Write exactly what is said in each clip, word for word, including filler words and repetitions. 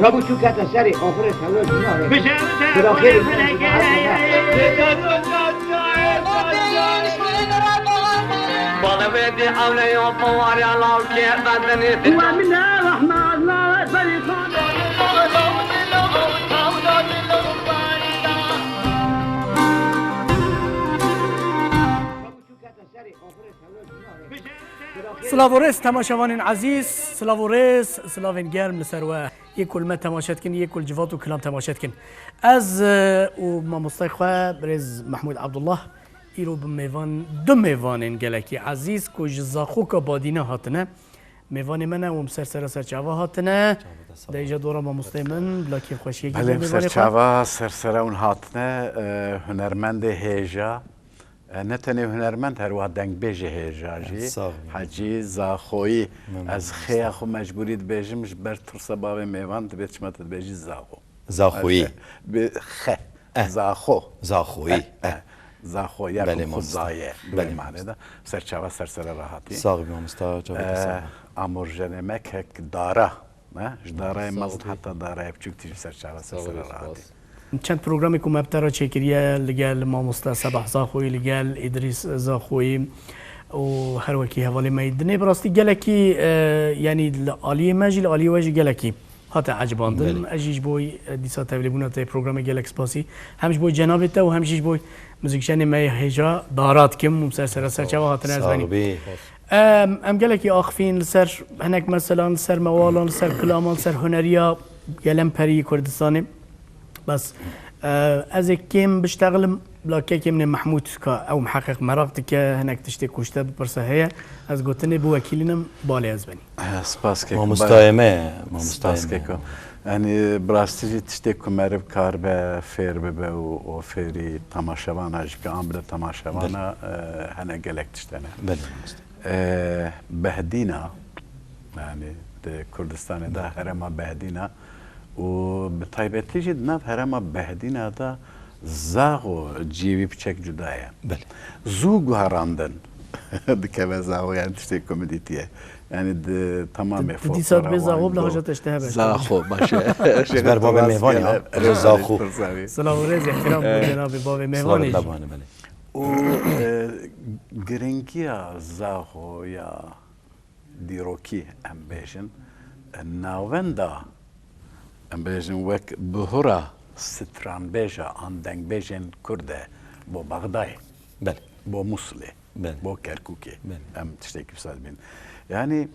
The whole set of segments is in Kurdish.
Rabû çû kete serê, axirê tewlo jî nayê. Bişe, bişe, Bira xêr. Balevêdî ewleyo pawarya lawkê bedinê. Wa min e Rehman, berî xan. Silav û rêz temaşevanên ezîz, silav û rêz, silavên germ li ser we. Yê ku li me temaşe dikin, yê ku li civat û kilam temaşe dikin. Ez, e, û mamostay xwe, birêz Mehmûd Abdullah, îro bi mêvan, du mêvanên gelekî ezîz ku ji Zaxoka Badîna hatine, mêvanê me ne, hûn ser sera ser çava hatine. Çava te sağ ol. Dêje dora mamosteyê min, bila kêfxweşiyekî Belê, be mêvanê xwe. Ser çava, ser sera hûn hatine, e, hunermendê hêja. E, ne tenê hunermend, her wiha dengbêjê hêja jî. Sağ ol. Hecî Zaxoyî. Memnun Ez oldum, xêya sağ ol. xwe mecbûrî dibêjim, ji ber tirsa bavê mêvan dibê çima tu dibêjî Zaxo. Zaxoyî. Bi xe. Eh. Zaxo. Zaxoyî. Eh, eh. Eh. Zaxo, ya Belê, ku mamosta. Xwezayê. Belê, Bi mamosta. manê de. Ser çava ser sere rahatî. Sağ ol, mamosta, çava te sağ ol. Eh, amorjenê me kek dara. Ne? Ji darayê Sağ mezin ol. heta darayê biçûk tî ji ser çava ser Sağ ol, sere spas. rahatî. Çend programê ku me bi te re çêkiriye li gel mamoste Sebah Zaxoyî, li gel Îdrîs Zaxoyî û her wekî hevalê me yî dinê bi rastî gelekî, e, yanî li aliyê me jî, li aliyê we jî gelekî hate ecibandin. Belê. Ez jî ji bo, e, dîsa tevlîbûna te yê programê gelek spasî hem ji bo cenabê te û hem jî ji bo muzîkjenê me yê hêja dara dikim û ser sera ser çava hatine ez Sağ benî. ol, bî. Em, em gelekî axifîn li ser hinek meselan, li ser mewalan, li ser kilaman, li ser huneriya gelemperî Kurdistanê. Bes, e, ez ê kêm biştexlim, bila kekê min ê Mehmûd ka ew miheqeq meraq dike, hinek tiştê ku ji te bipirse heye, ez gotinê biwekîlînim, balê ez benî. Eh, spas keko. Mamostayê me, mamostayê Spas me. keko. Yanî, bi rastî jî tiştê ku meriv karibe fêr bibe û, û fêrî temaşevana jî ke an bide temaşevana, Belê. eh, hene gelek tişt hene. Belê, mamoste. Ee, Behdîna, yanî di Kurdistanê de herêma Behdîna û bi taybetî jî di nav herêma Behdîna de Zaxo cihê wî piçek cuda ye. Belê. Zû guherandin dikeve Zaxo, yanî tiştê ku min dîtiye. Yanî di temamê Di, di dîsa folklora dibê Zaxo wan bila de hajat eşte hebe. Zaxo, baş e. Ji ber bavê mêvanê, ha? Zaxo. Silav û rêz, ihtiram bo cenabê bavê mêvanê jî. Silav, belê. Û, e, giringiya Zaxo ya dîrokî, em bêjin, navenda, em bêjin, wek bihura stranbêja an dengbêjên Kurd e bo Bexdayê, Belê. bo Musilê, Belê. bo Kerkûkê. Belê. Em tiştekî wisa dibînin. Yanî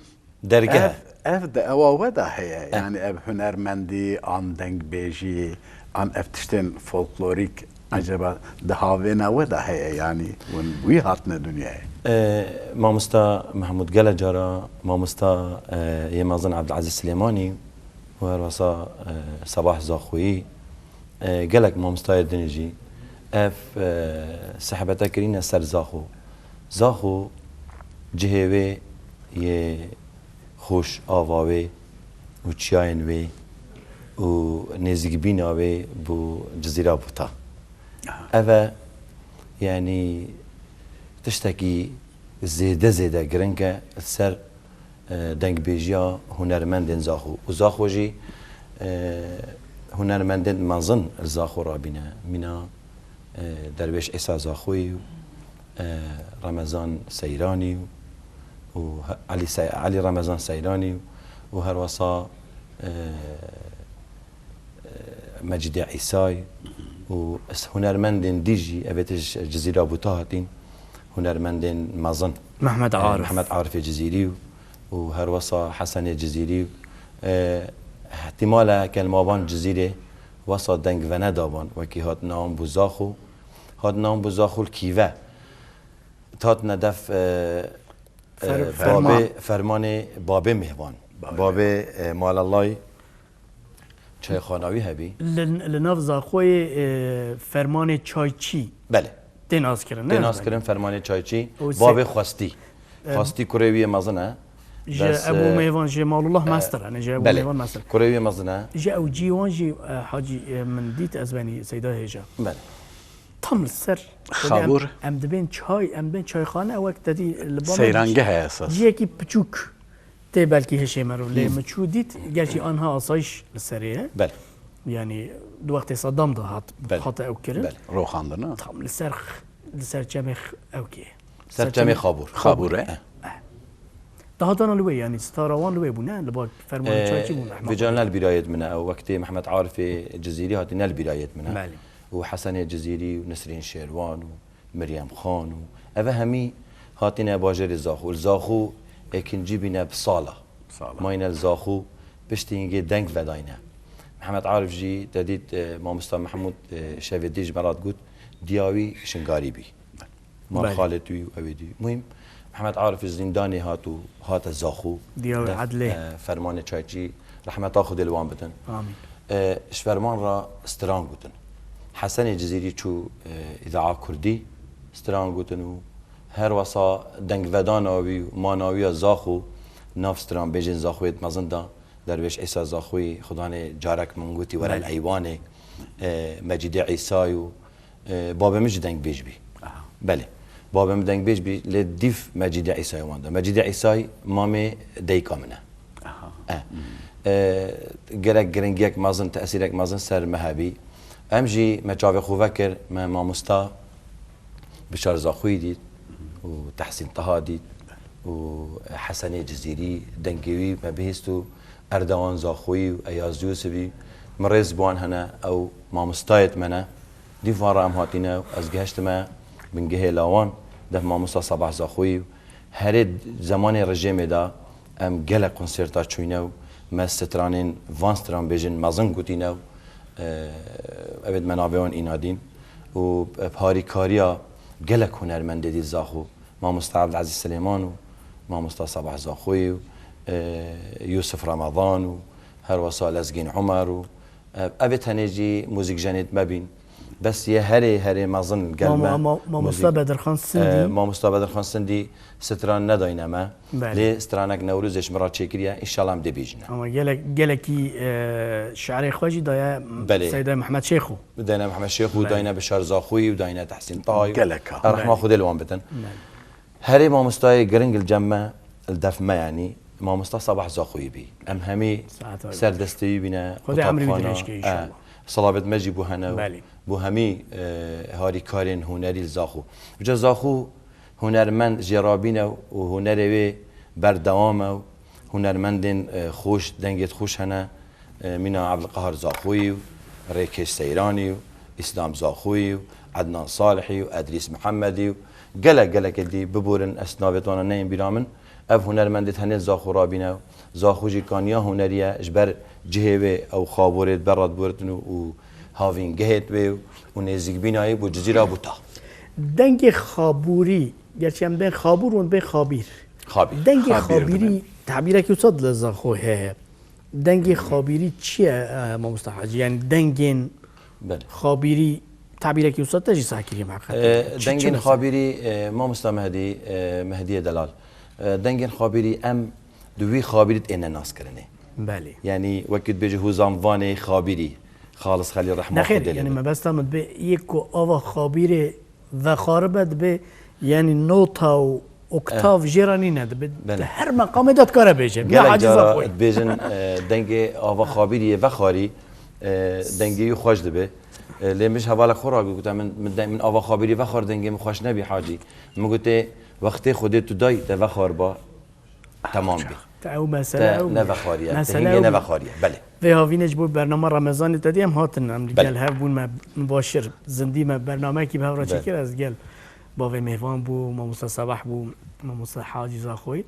Dergeh ev, e. ev di ewa we de heye. Eh. Yanî ev hunermendî, an dengbêjî, an ev tiştên folklorîk, Hı. eceba di havêna we de heye, yanî hûn wî hatine dinyayê? E, mamosta Mehmûd gele cara, mamosta, e, yê mezin Ebdilezîz Silêmanî û her wesa, e, Sebah Zaxoyî, e, gelek mamostayê din jî ev, e, sehbete kirîne ser Zaxo. Zaxo cihê wê yê xweş, ava wê û çiyayên wê û nêzîkbîna wê bo Cizîra Buta. Aha. Ev e, yanî tiştekî zêde zêde giring e li ser, e, dengbêjiya hunermendên Zaxo. Û Zaxo jî, e, hunermendên mezin li Zaxo rabîne. Mîna, e, Derwêş Îsa Zaxoyî û, e, Remezan Seyranî û, û he-, Elî Se-, Elî Remezan Seyranî û her wesa, e, Mecîdê Îsay û s-, hunermendên dî jî, evê tij Cizîra Buta hatîn, hunermendên mezin. Mehmet Eh, Arif. Mehmet Arifê Cizîrî û, û her wesa Hesenê Cizîrî û, eh, ihtimale kelmavan Cizîrê wesa deng venedaban, wekî hat navin bû Zaxo, hat navin bû Zaxo li kîve. Tat nedef, eh, Fer-, eh, ferman. babê, fermanê babê mêvan. Babê Babê, eh, Malalay Çayxana wî hebî? Li, li nav Zaxoyê, e, fermanê çayçî Belê. tê naskirin, ne? Tê naskirin fermanê çayçî. Û se- Bavê Xwestî. E, Xwestî kurê wî yê mezin e. Ji Bes, Ebû e, Mêvan, ji Malullah e, Mestir, yani ji Ebû belê. Mêvan Mestir. Kurê wî yê mezin e. Ji ew cî wan jî, e, Hacî, e, min dît, ez benî Seyda Hêja. Belê. Tam li ser, Xabûr. em, em dibên çay, em dibên çayxane, wek te dî li Bamê Seyrangeh e esas. ciyekî piçûk. tê belkî hişê me re lê min çû dît, gerçî anha asayîş li serê ye. Belê. Yanî di wextê Saddam de hat, Belê. hate ew kirin. Belê. Roxandin, ha? Tam li ser, li ser çemê x-, ewkê. Ser çemê Xabûr. Xabûr, e? Eh. Dahatana li wê, yanî stara wan li wê bûne, li ba fermanê Ee, çayçî bûn, Ehmed Vêca Xwedê. Ne li bîra yêd min e, ew wextê Mehmet Arifê Cizîrî hatî ne li bîra yêd min e. Belê. Û Hesenê Cizîrî û Nisrîn Şêrwan û Meryem Xan û eve hemî hatîne bajêrê Zaxo. Li Zaxo êkincî bîne bi sala. Sala. Mayne li Zaxo piştî hingê deng vedayne. Mehmet Arif jî te dît, e, mamosta Mehmûd, e, şevê dî ji me re digot, diya wî Şingarî bî. Mal Belê. Xalê tu yî û ew ê dî. Muhîm, Mehmet Arif ji zîndanê hat û hate Zaxo. Diya wî Def, Edlê. e, fermanê çayçî, rehmeta Xwedê li wan bidin. Amîn. E, ji ferman re stran gotin. Hesenê Cizîrî çû, e, îdaa kurdî, stran gotin û her wesa dengvedana wî û mana wî ya Zaxo nav stranbêjên Zaxoyê di mezin de, Derwêş Îsa Zaxoyî, xudanê carek min gotî were Belê. Eywanê, e, Mecîdê Îsayî û, e, babê min jî dengbêj bî. Aha. Belê. Babê min dengbêj bî, lê dîv Mecîdê Îsayî wan de. Mecîdê Îsayî mamê dayika min e. Aha. E. Hmm. E, gelek giringiyek mezin, tesîrek mezin ser me hebî. Em jî me çavê xwe vekir, me mamosta Bişar Zaxoyî dît û Tehsîn Taha dît û Hesenê Cizîrî, dengê wî me bihîst û Erdewan Zaxoyî û Eyaz Yûsifî, min rêz bi wan hene, ew mamostayêt me ne. Dîv van re em hatîne û ez gihiştime bingehê lawan, def mamosta Sabah Zaxoyî û herê zemanê rejêmê de em gelek konserta çûyne û me stranên van stranbêjên mezin gotîne û, e, evêt me navê wan înadîn û bi harîkariya gelek hunermendê dî Zaxo, mamosta Evdilezîz Silêman û mamosta Sabah Zaxoyî û, e, Yûsif Remezan û her wesa Lezgîn Umer û, e, evê tenê jî muzîkjenêt me bîn. Bes yê herê, herê mezin gel Mamo-, me ma-, mamosta muzîk-, Bedirxan Sindî. E, mamosta Bedirxan Sindî stran nedayne me. Belê. Lê stranek Newrozê ji min re çêkiriye, înşallah em dê bêjine. Ama gelek, gelekî, e, şi'rê xwe jî daye Belê. Seyda Mehmed Şêxo. Dayne Mehmed Şêxo, Belê. Dayne Bişar Zaxoyî û dayne Tehsîn Tahayî. Gelek ha. Rehma Belê. Xwedê li wan bidin. Belê. Herê mamostayê giring li cem me, li def me yanî, mamosta Sabah Zaxoyî bî. Em hemî Saet ser destê wî bîne, Xwedê emrê wî qutabxana, dirêj ke e, înşallah. Salabet me jî bû hene û Belê. Bû hemî, e, harîkarên hunerî li Zaxo. Uca Zaxo hunermend jê rabîne û hunerê wê berdewam e û hunermendên, e, xweş, dengêt xweş hene. E, mîna Evdilqehar Zaxoyî û Rêkeş Seyranî û Îslam Zaxoyî û Ednan Salihî û Edrîs Mihemedî û gelek gelekê dî biborin, ez navê wana neyên bîra min. Ev hunermendê tenê Zaxo rabîne. Zaxo jî kaniya hunerî ye, ji ber cihê wê ew Xaborê di ber re diborin û, û havîngehê wê û nêzîkbîna yê bo Cizîra bû ta. Dengê Xaborî, gerçi em bên Xabûr û bên Xabîr. Xabîr. Dengê Xabîr Xabîrî, dibin. Tabîrekî wisa di Zaxo heye. Dengê Xabîrî çi ye, e, mamosta Hacî? Yani dengên Belê. Xabîrî tabîrekî wisa te jî sah kiriye heqîqetê. E, Çi, çi dengên mesela? Xabîrî, e, mamosta Mehdî, e, Mehdiyê Delal. E, dengên Xabîrî em di wî Xabîrî têne naskirinê. Belê. Yani wekî dibêje Hûzan Vanê Xabîrî. Xalis Xelîl rehma Nexêr, Xwedê lê yani bê. Mebesta min dibe yek ku ava Xabîrê vexaribe dibe, yani nota û oktav Eh. jê re nîne dibe. Belê. Di her meqamê de dikare bêje. Gelek Hacî cara Zaxoyî. Dibêjin, e, dengê ava Xabîriyê vexarî, e, dengê wî xweş dibe. E, lê min ji hevalek xwe re gote, min, min deng, min ava Xabîrî vexwar, dengê min xweş nebî Hacî. Min gote, wextê Xwedê tu dayî te vexwar ba. Temam bî. Te ew mesele Te ew bû. Nevexwariye, te Mesele hingê ew bû. Nevexwariye. Belê. Vê havînê ji bo bernama Remezanê te dî em hatin, em li Belê. Gel hev bûn, me baş kir, zindî me bernameyekî bi hev re Belê. Çêkir, ez gel bavê mêvan bû, mamosta Sebah bû, mamosta Hacî Zaxoyî.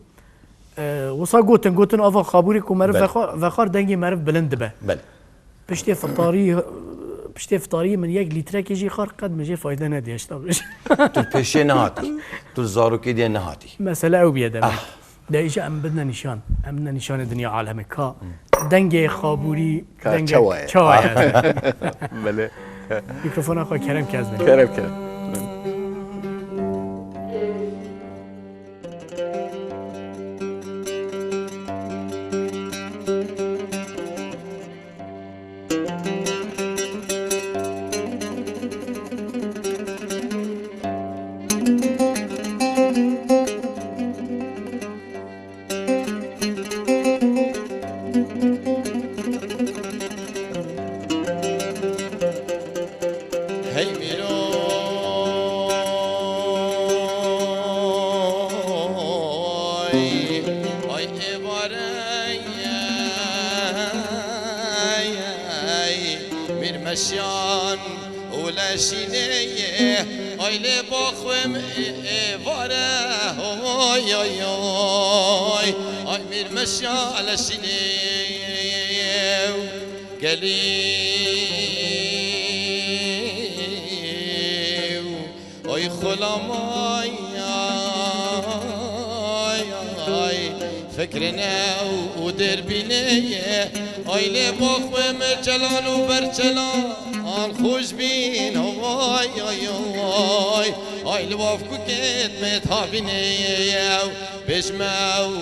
E, wisa gotin, gotin ava Xabûrê ku meriv Belê. Vexwar, vexwar dengê meriv bilind dibe. Belê. Piştê fitarî, piştê fitarî min yek lîtrekê jî xwar, qet min jê fayde nediye, ji te bêjim. Tu pêşê nehatî. Tu zarokê diye nehatî. Mesele ew bûye demek. Ah. De îşe em bidine nîşan. Em bidine nîşanê dinya alemê. Ka dengê Xabûrî, Ka dengê çawa ye? Çawa ye? Belê. Mikrofona xwe kerem ke ez bêjim. Kerem, kerem. Şan û leşînê ye, ay lê baxwê min ê, ê vare, oy, oy, oy. Ay mîr meşa leşînê ye, gelî. Ay xulamay, ay, ay, fikrine û, û derbînê ye. Ay lê baxwê min çelan û berçelan xweş bîn, ay, ay, ay. Ay li waf kukêt me tavînê ye, bêjme û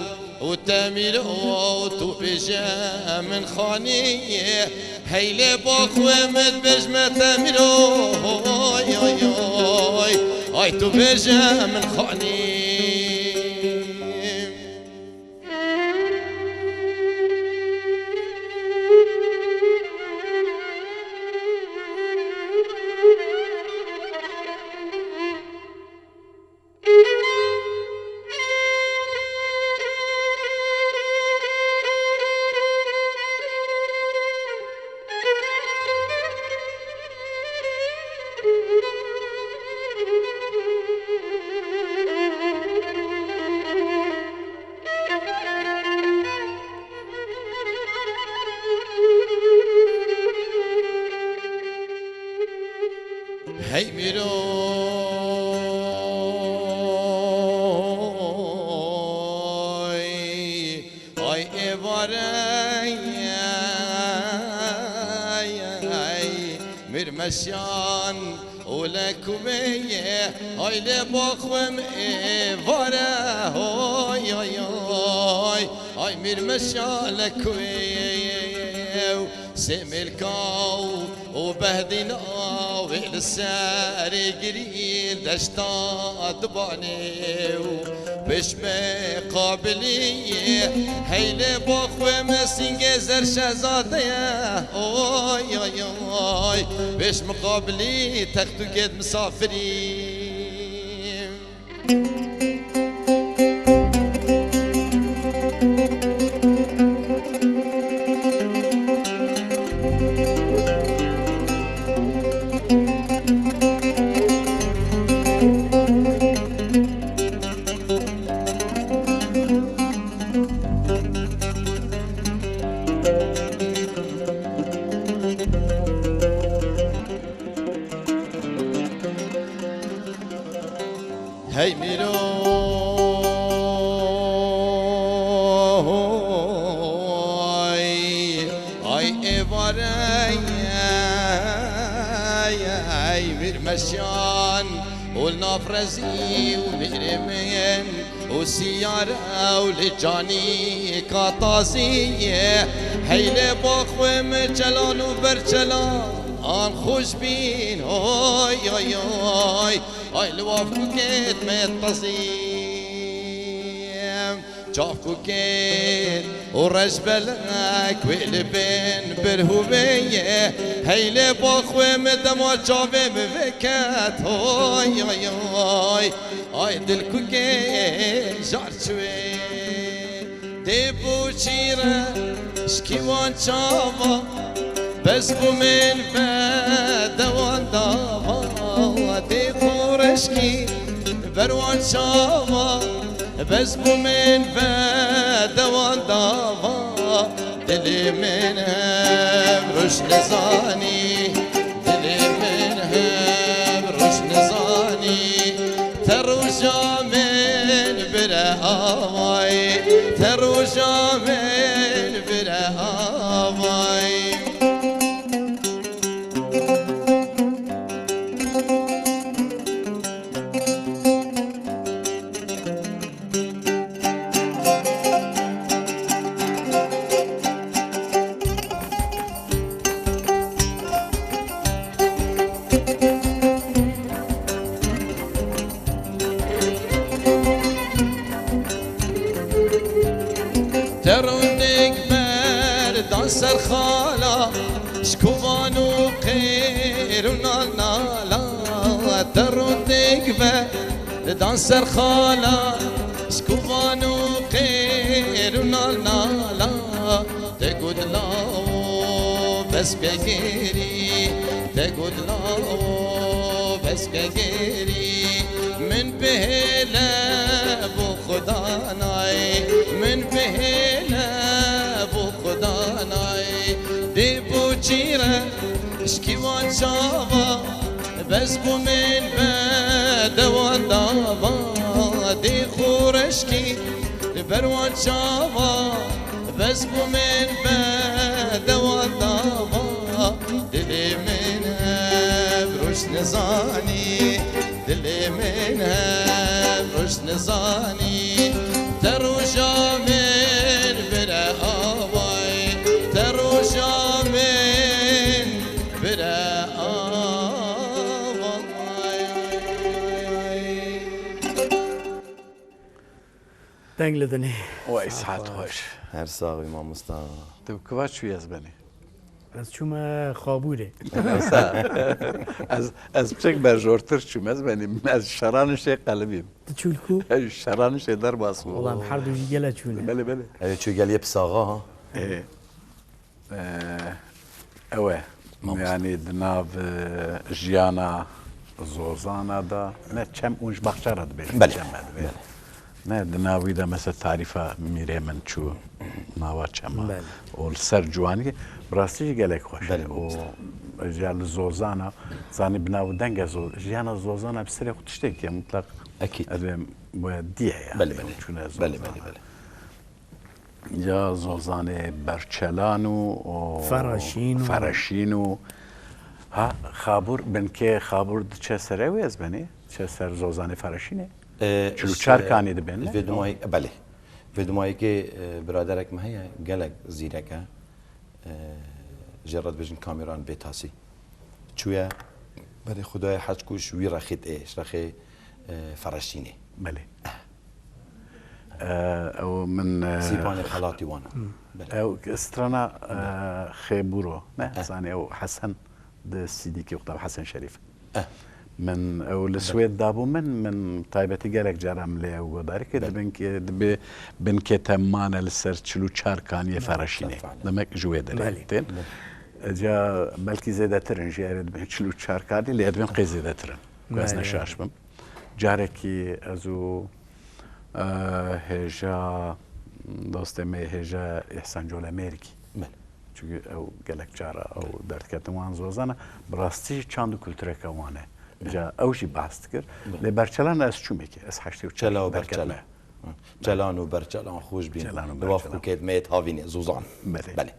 û Temîro, tu bêje min xanî, hey lê baxwê min dibêjme Temîro, oy, oy, oy, ay tu bêje min xanî. Hey mîroy, ay êvarey, ay, ay, mîr meşan û lekumê ye, ay lê baxwê min êvare, oy, oy, oy, ay mîr meşa lekumê ye. Sê mêlka û, û behdîna wê li serê girîn deşta dibanê û pêşmê qabilî ye. Hey lê baxwê min sîngê zer şehzade ye. Oy, oy, oy. Pêş miqabilî textûkêt misafirî. Hey mîroy, ay êvarey, ay, ay mîr meşan û li nav rezî û mîrê min û siyare û li canî katazî ye. Hey lê baxwê min çelan û berçelan xweş bîn, oy, oy, oy. Ay li waf kukêt me tezî. Çav kukêt û reşbelek wê li bên birhûvê ye. Hey lê baxwê min dema çavê min vêket, oy, oy, oy. Ay dil kukê jar çûyê. Dê bû çîre şkî wan çava, bes bû min ve dewan dava. Dê xûreşkî ber wan çava, bes bû min ve dewan dava. Dilê min hev roj nizanî, dilê min hev roj nizanî. Te roja min bire avayî, te roja min bire avayî. Te rûndek berdan ser xala, ji kovan û qêr û nal nala. Te rûndek berdan ser xala, ji kovan û qêr û nal nala. Te got lawo Bes ke gêrî, te got lawo, bes ke gêrî, min bihêle bo Xuda nayê, min bihêle bo Xuda nayê. Dê bo çîre, şkî wan çava, bes ku min be dewan dava, dê xûreşkî li ber wan çava. Bes ku min be dewa dava, dilê min hev roj nizanî, dilê min hev roj nizanî. Te roja min bire avay, te roja min bire avay. Deng li dinê. Wey, saet xweş. Her sax bî mamosta. Tu bi kiva çûyî ez benî? Ez çûme Xabûrê. Ez, ez piçek berjortir çûm, ez benî, ez şeranişê qelibîm. Tu çûl ku? Ez şeranişê derbas bû. Wala em her du jî gele çûne. Belê, belê. Ew çû geliyê Pisaxa ha? Ê. Ew e. Mamoste. Yanî di nav, e, jiyana Zozana de, ne çem û ji baxça re dibêjin, belê, çem e dibê. Belê. Ne, di nav wî de mesela tarîfa mîrê min çû nava çema. Belê. Û li ser ciwanî, bi rastî jî gelek xweş e. Belê, mamoste. Û ya li Zozana, zanî bi nav û denge Zo-, jiyana Zozana bi serê xwe tiştekî ye, mutlaq. Ekîd. Ez ê, bu diye ya. Belê, belê. Çûne Zozana. Belê, belê, belê. Ya Zozanê Berçelan û, û Feraşîn û Feraşîn û, ha, Xabûr, binkê Xabûr diçe ser ew ez benî, diçe ser Zozanê Feraşînê. E, Çil û çar kanî dibên, ne? Vê dimayî-, belê. Vê dimayîkê, e, biraderek me heye, gelek zîrek e. E, jê re dibêjin Kamîran Bêtasî. Çûye berê Xwedayê Heç ku ji wî rexît ê, ji rexê, e, Feraşînê. Belê. Eh, ew min, eh, Sîpanê xelatî wan e. Hmm. Belê. Ew strana, eh, Xêbûro, ne? Eh. Zanî ew Hesen di sîdîkê xwe de Hesen Şerîf. Eh. Min ew li Swêd dabû min, min taybetî gelek cara min lê ew godarî kir. Belê. Di bin ke, di bi-, binkê te mane li ser çil û çar kaniyê Feraşînê. Belê. Demek ji wê derê tên. Belê. Ca belkî zêdetir in jî, erê dibên çil û çar kanî, lê ez dibêm qê zêdetir in. Ku ez ne şaş bim. Carekî ez û, e, hêja, dostê me hêja Îhsan Colemêrgî. Belê. Çunkî ew gelek cara ew derdiketin wan Zozana, bi rastî jî çand û kultureke wan e. Belê. Ca ew jî behs dikir. Belê. Lê Berçelan ez çûmekê, ez heştê û çar Çela û derket Berçelan. Me. Hı. Çelan û Berçelan xweş bîn. Çelan û Berçelan. Li waf xwe kêt me yê havînê Zozan. Belê. Belê.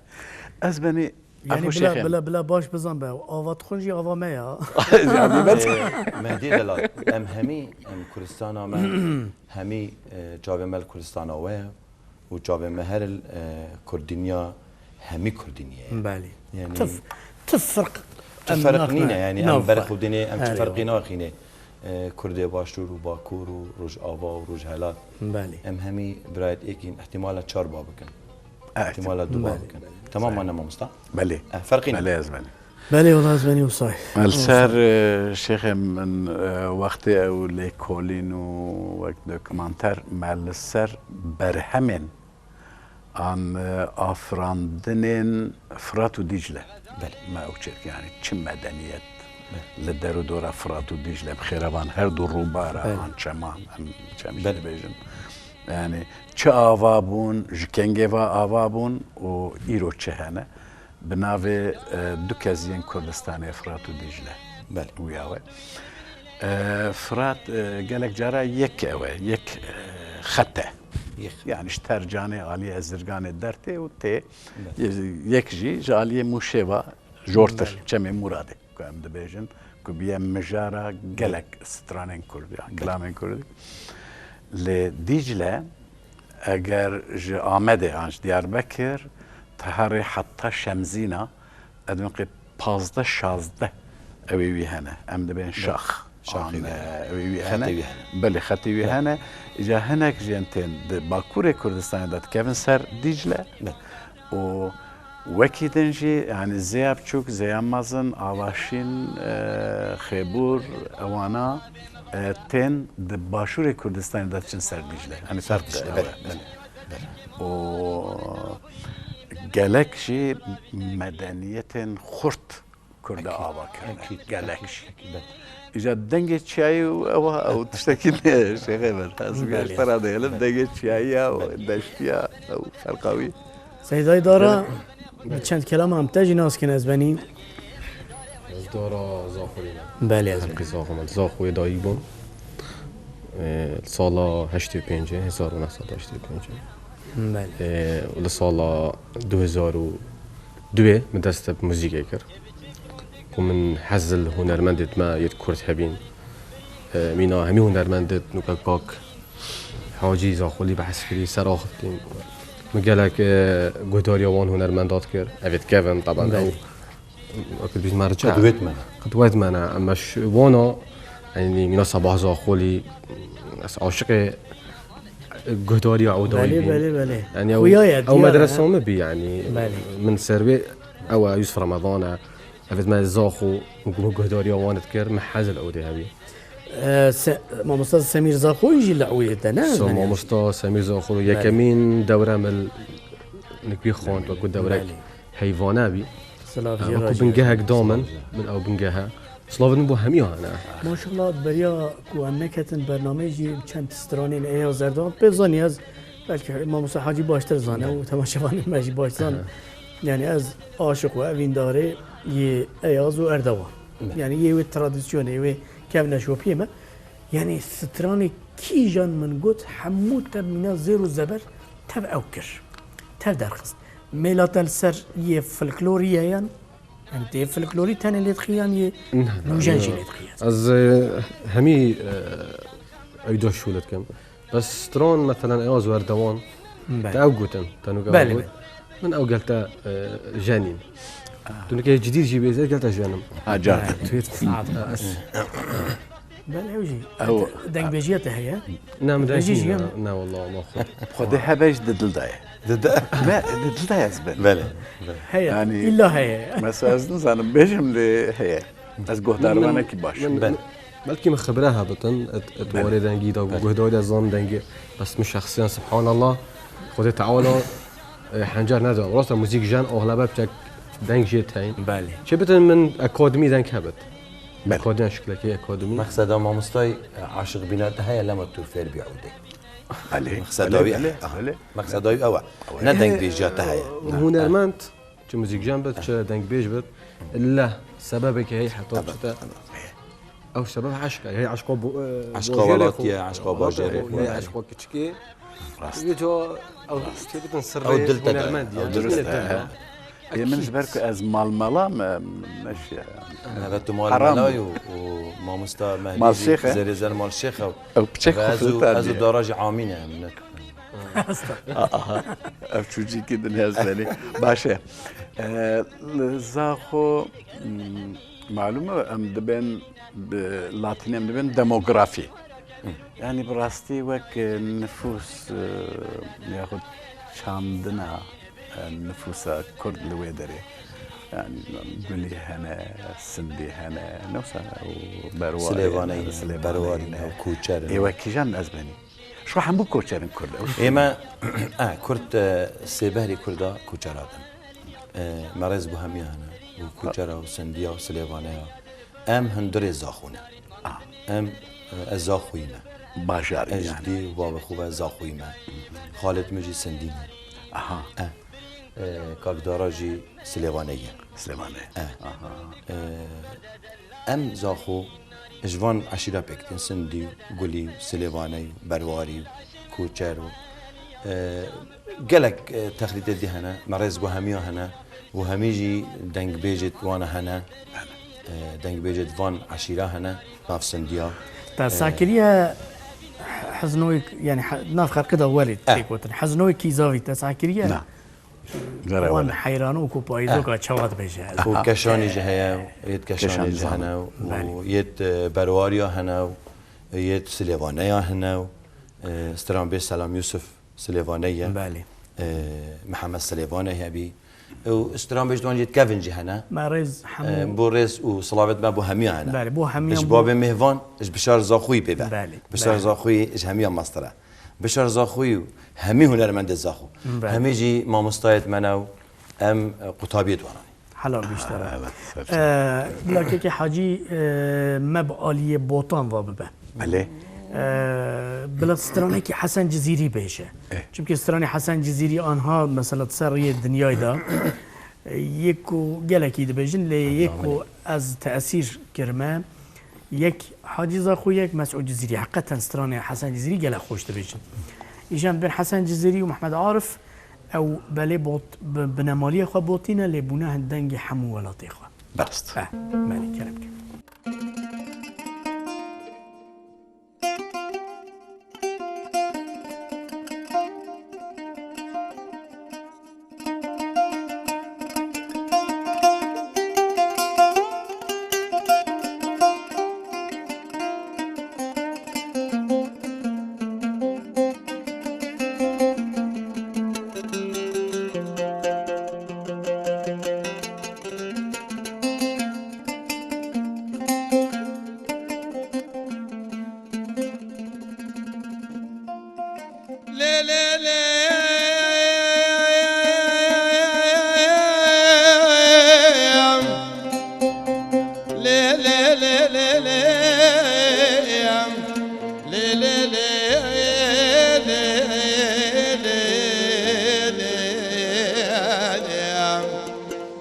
Ez benî Bila, bila, bila baş bizan be. Ava dixwin jî ava me ya. Ee, Mehdî Delal, em hemî, em Kurdistana me, hemî, e, çavê me li Kurdistana we ye û çavê me her il, e, Kurdinya, hemî Kurdiniyê ye. Belê. Yani, tu f-, tu firq, tu em ferq naxine, nîne, yani, em nav berê xwe. Xwe dinê, em çi ferqî naxîne. E, Kurdê Başûr û Bakur û Rojava û Rojhelat. Belê. Em hemî birayet êkîn, ihtimala çar ba bikin. Evet. Ihtimala du ba bikin. Belê. Tamam mı, mamosta? Belê. Eh, ferqî ne? Belê, ez benî. Belê, wala ez benî Usay. Me li ser, e, şêxê min, e, wextê ew lêkolîn û wek dokumanter me li ser berhemên an, e, afirandinên Firat û Dîcle. Belê. Me ew çêk, yani çi medeniyet li der û dora Firat û Dîcle bi xêrevan her du rûbara an çeman, em çem jî dibêjin. Yani çi ava bûn, ji kengê ve ava bûn û îro çi hene? Bi navê, e, du keziyên Kurdistanê, Firat û Dîcle. Belê. Wîya we. E, Firat, e, gelek cara yek ew e, yek, e, xet e. Yek. Yani ji Tercanê aliyê Ezirganê dertê û tê. Belê. Yek jî ji aliyê Mûşê ve jortir, belê, Çemê Muradê. Ku em dibêjin ku bûye mijara gelek stranên Kurd, yan kilamên Kurdî. Lê Dîcle, eger ji Amedê an ji Diyarbekir, te herê heta Şemzîna, ez dibêm qê pazdeh şazdeh ew ê wî hene. Em dibên şax. Şaxê an, wî hene. E, ew ê wî hene. Xetê wî hene. Belê, xetê wî hene. Îca hinek jên tên di Bakurê Kurdistanê de dikevin ser Dîcle. Belê. Û wekî din jî, yani Zêya Biçûk, Zêya Mezin, Avaşîn, e, Xêbûr, ewana, e, tên di Başûrê Kurdistanê de diçin ser Dîcle. Yani ser Dîcle, belê, belê, belê. Û Gelek jî medeniyetên xurt Kurda ava kirine. Gelek jî. Îja dengê çiyayî û ewa ew tiştekî ne şêxê me. Ez Belê. Ji te re dihelim dengê çiyayî ya û deştî ya ew ferqa wî. Seydayê Dara, bi çend kelama em te jî nas kin ez benî. Ez Dara Zaxoyê me. Belê, ez Hemkî Zaxo me. Zaxoyê dayik bûm. Ee, sala heştê pêncê, hezar û neh sed heştê pêncê. Belê. Ee, li sala du hezar û duê min dest bi muzîkê kir. Ku min hez li hunermendêt me yêt Kurd hebîn. Ee, mîna hemî hunermendêt nuke kak Hacî Zaxolî behs kirî, ser axiftin. Min gelek, e, guhdariya wan hunermenda dikir. Evêt kevin, taban Belê. ew. Wekî bîst me rica. Qedwêt me ne. Qedwêt me ne. Em ji wana, yanî mîna Sabah Zaxolî, ez aşiqê guhdariya ew dayî Belê, bûm. belê, belê. Yanî ew, Xuya ye, ew diyar medresa e. min bî, yanî Belê. min ser wê ew e, Yusuf Ramadan e. Evêt me Zaxo, min guhdariya wan dikir, min hez li ew dê hebî. E, Se-, Mamosta Semîr Zaxoyî jî li ewê te, ne? So, Yanî Mamosta Semîr Zaxo, Belê. yekemîn dewre min nikbî xwend, wekû dewrek Belê. heyvane bî. Silav jê Wekû re jî. bingehek da min, min ew bingehe. Silavên min bo hemiya hene. Maşallah, beriya ku em neketin bernameyê jî çend stranên Eyaz Erdogan pê zanî ez, belkî Mamosta Hacî baştir zane û temaşevanên me jî baş zane. Yanî ez aşiq û evîndarê yê Eyaz û Erdogan. Yanî yê wê tradisyonê, yê wê kevneşopiyê me. Yanî stranê kîjan min got, hemû te mîna zêr û zeber tev ew kir. Tev derxist. Mêla te li ser yê folklorî ye yan? Yanî tê folklorî tenê lê dixî yan yê nûjen jî lê dixî? Ez, e, hemî, e, ew da şûl dikim. Bes stran, meselen, Eyaz Erdogan, Belê. te ew gotin, te nûke Belê, ew got. belê. Min ew gel te, e, jenîn. Tu nûke cidî jî bêze gel te jenim. Acar. Belê, tu yê saet. Belê, ew jî. Ew Dengbêjiya te heye? Ne, min Dengbêjî dengî jî ne, heye? ne, wallah, ma xwe. Xwedê hebe jî di dil de ye. Di de? Me, di dil de ye ez bin. Belê. Heye. Yanî, Îlla heye. mesela ez nizanim bêjim lê heye. Ez guhdarvanekî baş. Min, Belê. min, belkî min xibre hebitin, et, et Belê. warê dengî da, Belê. guhdariya zan dengê. Bes min şexsiyan, subhanallah, Xwedê Teala, e, hencer neda. Rasta muzîk jen, oxlebe biçek deng jê teyn. Belê. Çi bitin min akademî deng hebit. Belê. Akademiya şiklekê akademî. Mexseda mamostay, e, aşiq bîna te heye lema tu fêr bî ewdê. Belê. Mexseda Belê, wî, belê, aha. belê. Mexseda wî ew e. Ew e. Ne deng bêjiya te heye. E, Ne. hunermend, çi muzîkjen bit, çi dengbêj bit. Ille sebebekê heye heta Evet, çi te. evet. Ew sebeb eşq e. Hey, eşqa bo-, e, Eşqa bajêrê welatî xwe. ye, eşqa Welatê bajêrê xwe, xwe. hey, eşqa kiçikê. Rast. Yê ca ew Rast. têbitin sirrê Ew dil te de, hunermendî ye. ew dil Rast. te de. Ê, min ji ber ku ez malmela me, neşiya. Evet, tu Haram malmela bû. û, û mamosta Mehdî Malşêx e. zerê zer malşêx e. Ew piçek Ve xwe ez û, filta ez û diye. Dara jî amîne em ne. Aha, ev çûcîkî din ez benî. Baş e. E, li Zaxo, m, malûm e, em dibên bi latînî em dibên demografî. Hı. Yanî bi rastî wek, e, nifûs, e, yaxud çandina, e, nifûsa Kurd li wê derê. Yanî gulî hene, sindî hene, ne wisa û berwarî Silêvanê hene, ye, Silêvanê berwarî ye. ne, koçer in. Ê wek kîjan ez benî? Şu hemû koçerin Kurd. Ê me, eh, Kurd, eh, sêbehrî Kurda koçera bin. Eh, me rêz bo hemiya hene. Û koçera û sindiya û silêvaneya. Em hundirê Zaxo ne. Ah. Em, eh, ez Zaxoyî me. Bajarî Ez yani. jî dî û bavê xwe ve Zaxoyî me. Xalê min jî sindî ne. Aha. Eh, eh, Kak Dara jî Silêvane ye. Silêvane. Eh. Aha. Eh, Em Zaxo ji van eşîra pêk tên, Sindî, Gulî, Silêvane, Berwarî, Koçer û, e, gelek, e, texlîtê dî hene, me rêz got hemiya hene û hemî jî dengbêjê wana hene, e, dengbêjê van eşîra hene, nav Sindiya. Te E, sa kiriye heznoyê, yani he-, nav xelkê de welê Eh. têkotin. Heznoyê kîzavî te sa kiriye? Na. Wan heyran û ku payîzoka çawa dibêje. Û keşanî jî heye, yêt keşanî Keşanî jî zana. hene û Belê. yêt, e, berwariya hene û yêt silêvaneya hene û, e, stranbêj Selam Yusuf silêvane ye. Belê. E, Mihemed Silêvane hebî. Û stranbêj wan yêt kevin jî hene. Me rêz E, hemû. bo rêz û silavêt me bo hemiya hene. Belê, bo hemiya Ji bo- babê mêvan, ji Bişar Zaxoyî pê ve. Belê, Bişar belê. Zaxoyî ji hemiya mastir e. Bişar Zaxoyî û hemî hunermendê Zaxo. Belê. Hemî jî mamostayêt me ne û Em, e, qutabiyê di wan anî. Helal bî ji te re. Evet, serçe. E, bila kekê Hacî, e, me bi aliyê botan va bibe. Belê. E, bila stranekî Hesen Cizîrî bêje. Eh. Çimkî stranê Hesen Cizîrî anha mesela di ser riyê dinyayê de, e, yê ku gelekî dibêjin, lê yê ku ez tesîr kirime, yek Hacî Zaxo, yek Mesûd Cizîrî. Heqeten stranê Hesen Cizîrî gelek xweş dibêjin. Îjan bin Hesen Cizîrî û Mehmed Arif, ew belê bot-, bi-, binemaliya xwe botîne, lê bûne hin dengê hemû welatê xwe. Rast. Eh, belê, kerem ke.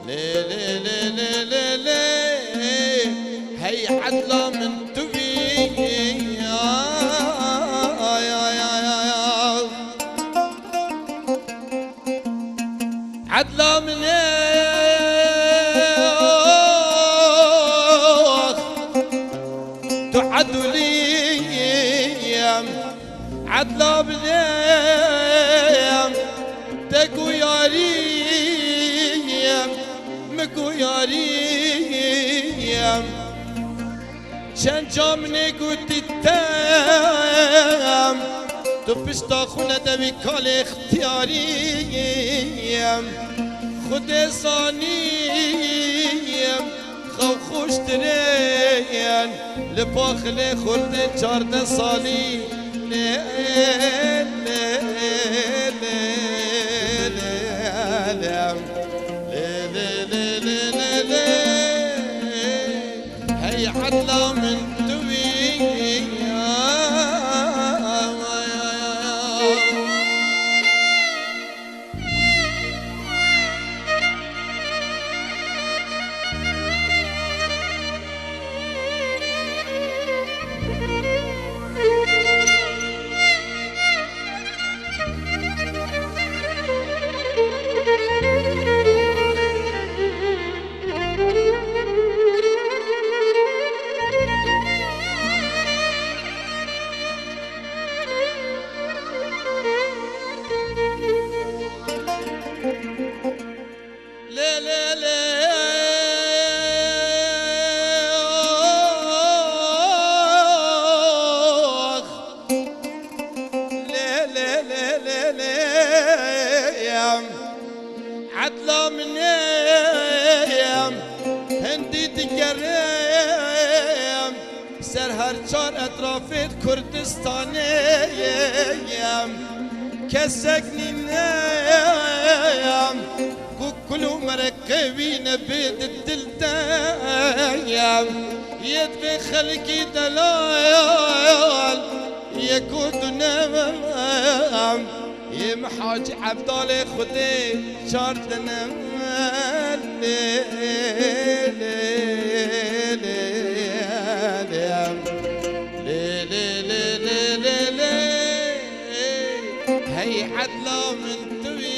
Lê, lê, lê, lê, lê, lê. Hey edla min tu bî. Ay, ay, ay, ay, ay. Edla min ê. Tu edulî. Edla bidêm, te ku yarî yem, mi ku yarî yem. Çend ca min ê gotî tem, tu pişta xwe nedewî kalê ixtiyarî yem. Xwedê zanî yem. Xew xweştirê yên li paxilê xurtên çardeh salî. Lê, lê, lê, lê, lê, lê, lê, lê, lê, lê. Hey edla min tu bî. Lê, lê, lê, ox. Lê, lê, lê, lê, lê, em. Edla min ê, em. Hindî digerê, em. Ser her çar etrafê Kurdistanê yem. Kesek nîne yem. Ku kul û mereqê wî nebe di dil de yem. Yê divê xelkî delal yê ku dune yem. Yê min Hacî Evdalê Xwedê çardine. Lê, lê, lê, lê, lê, lê, lê, lê, lê, lê, lê. Hey edla min tu yî.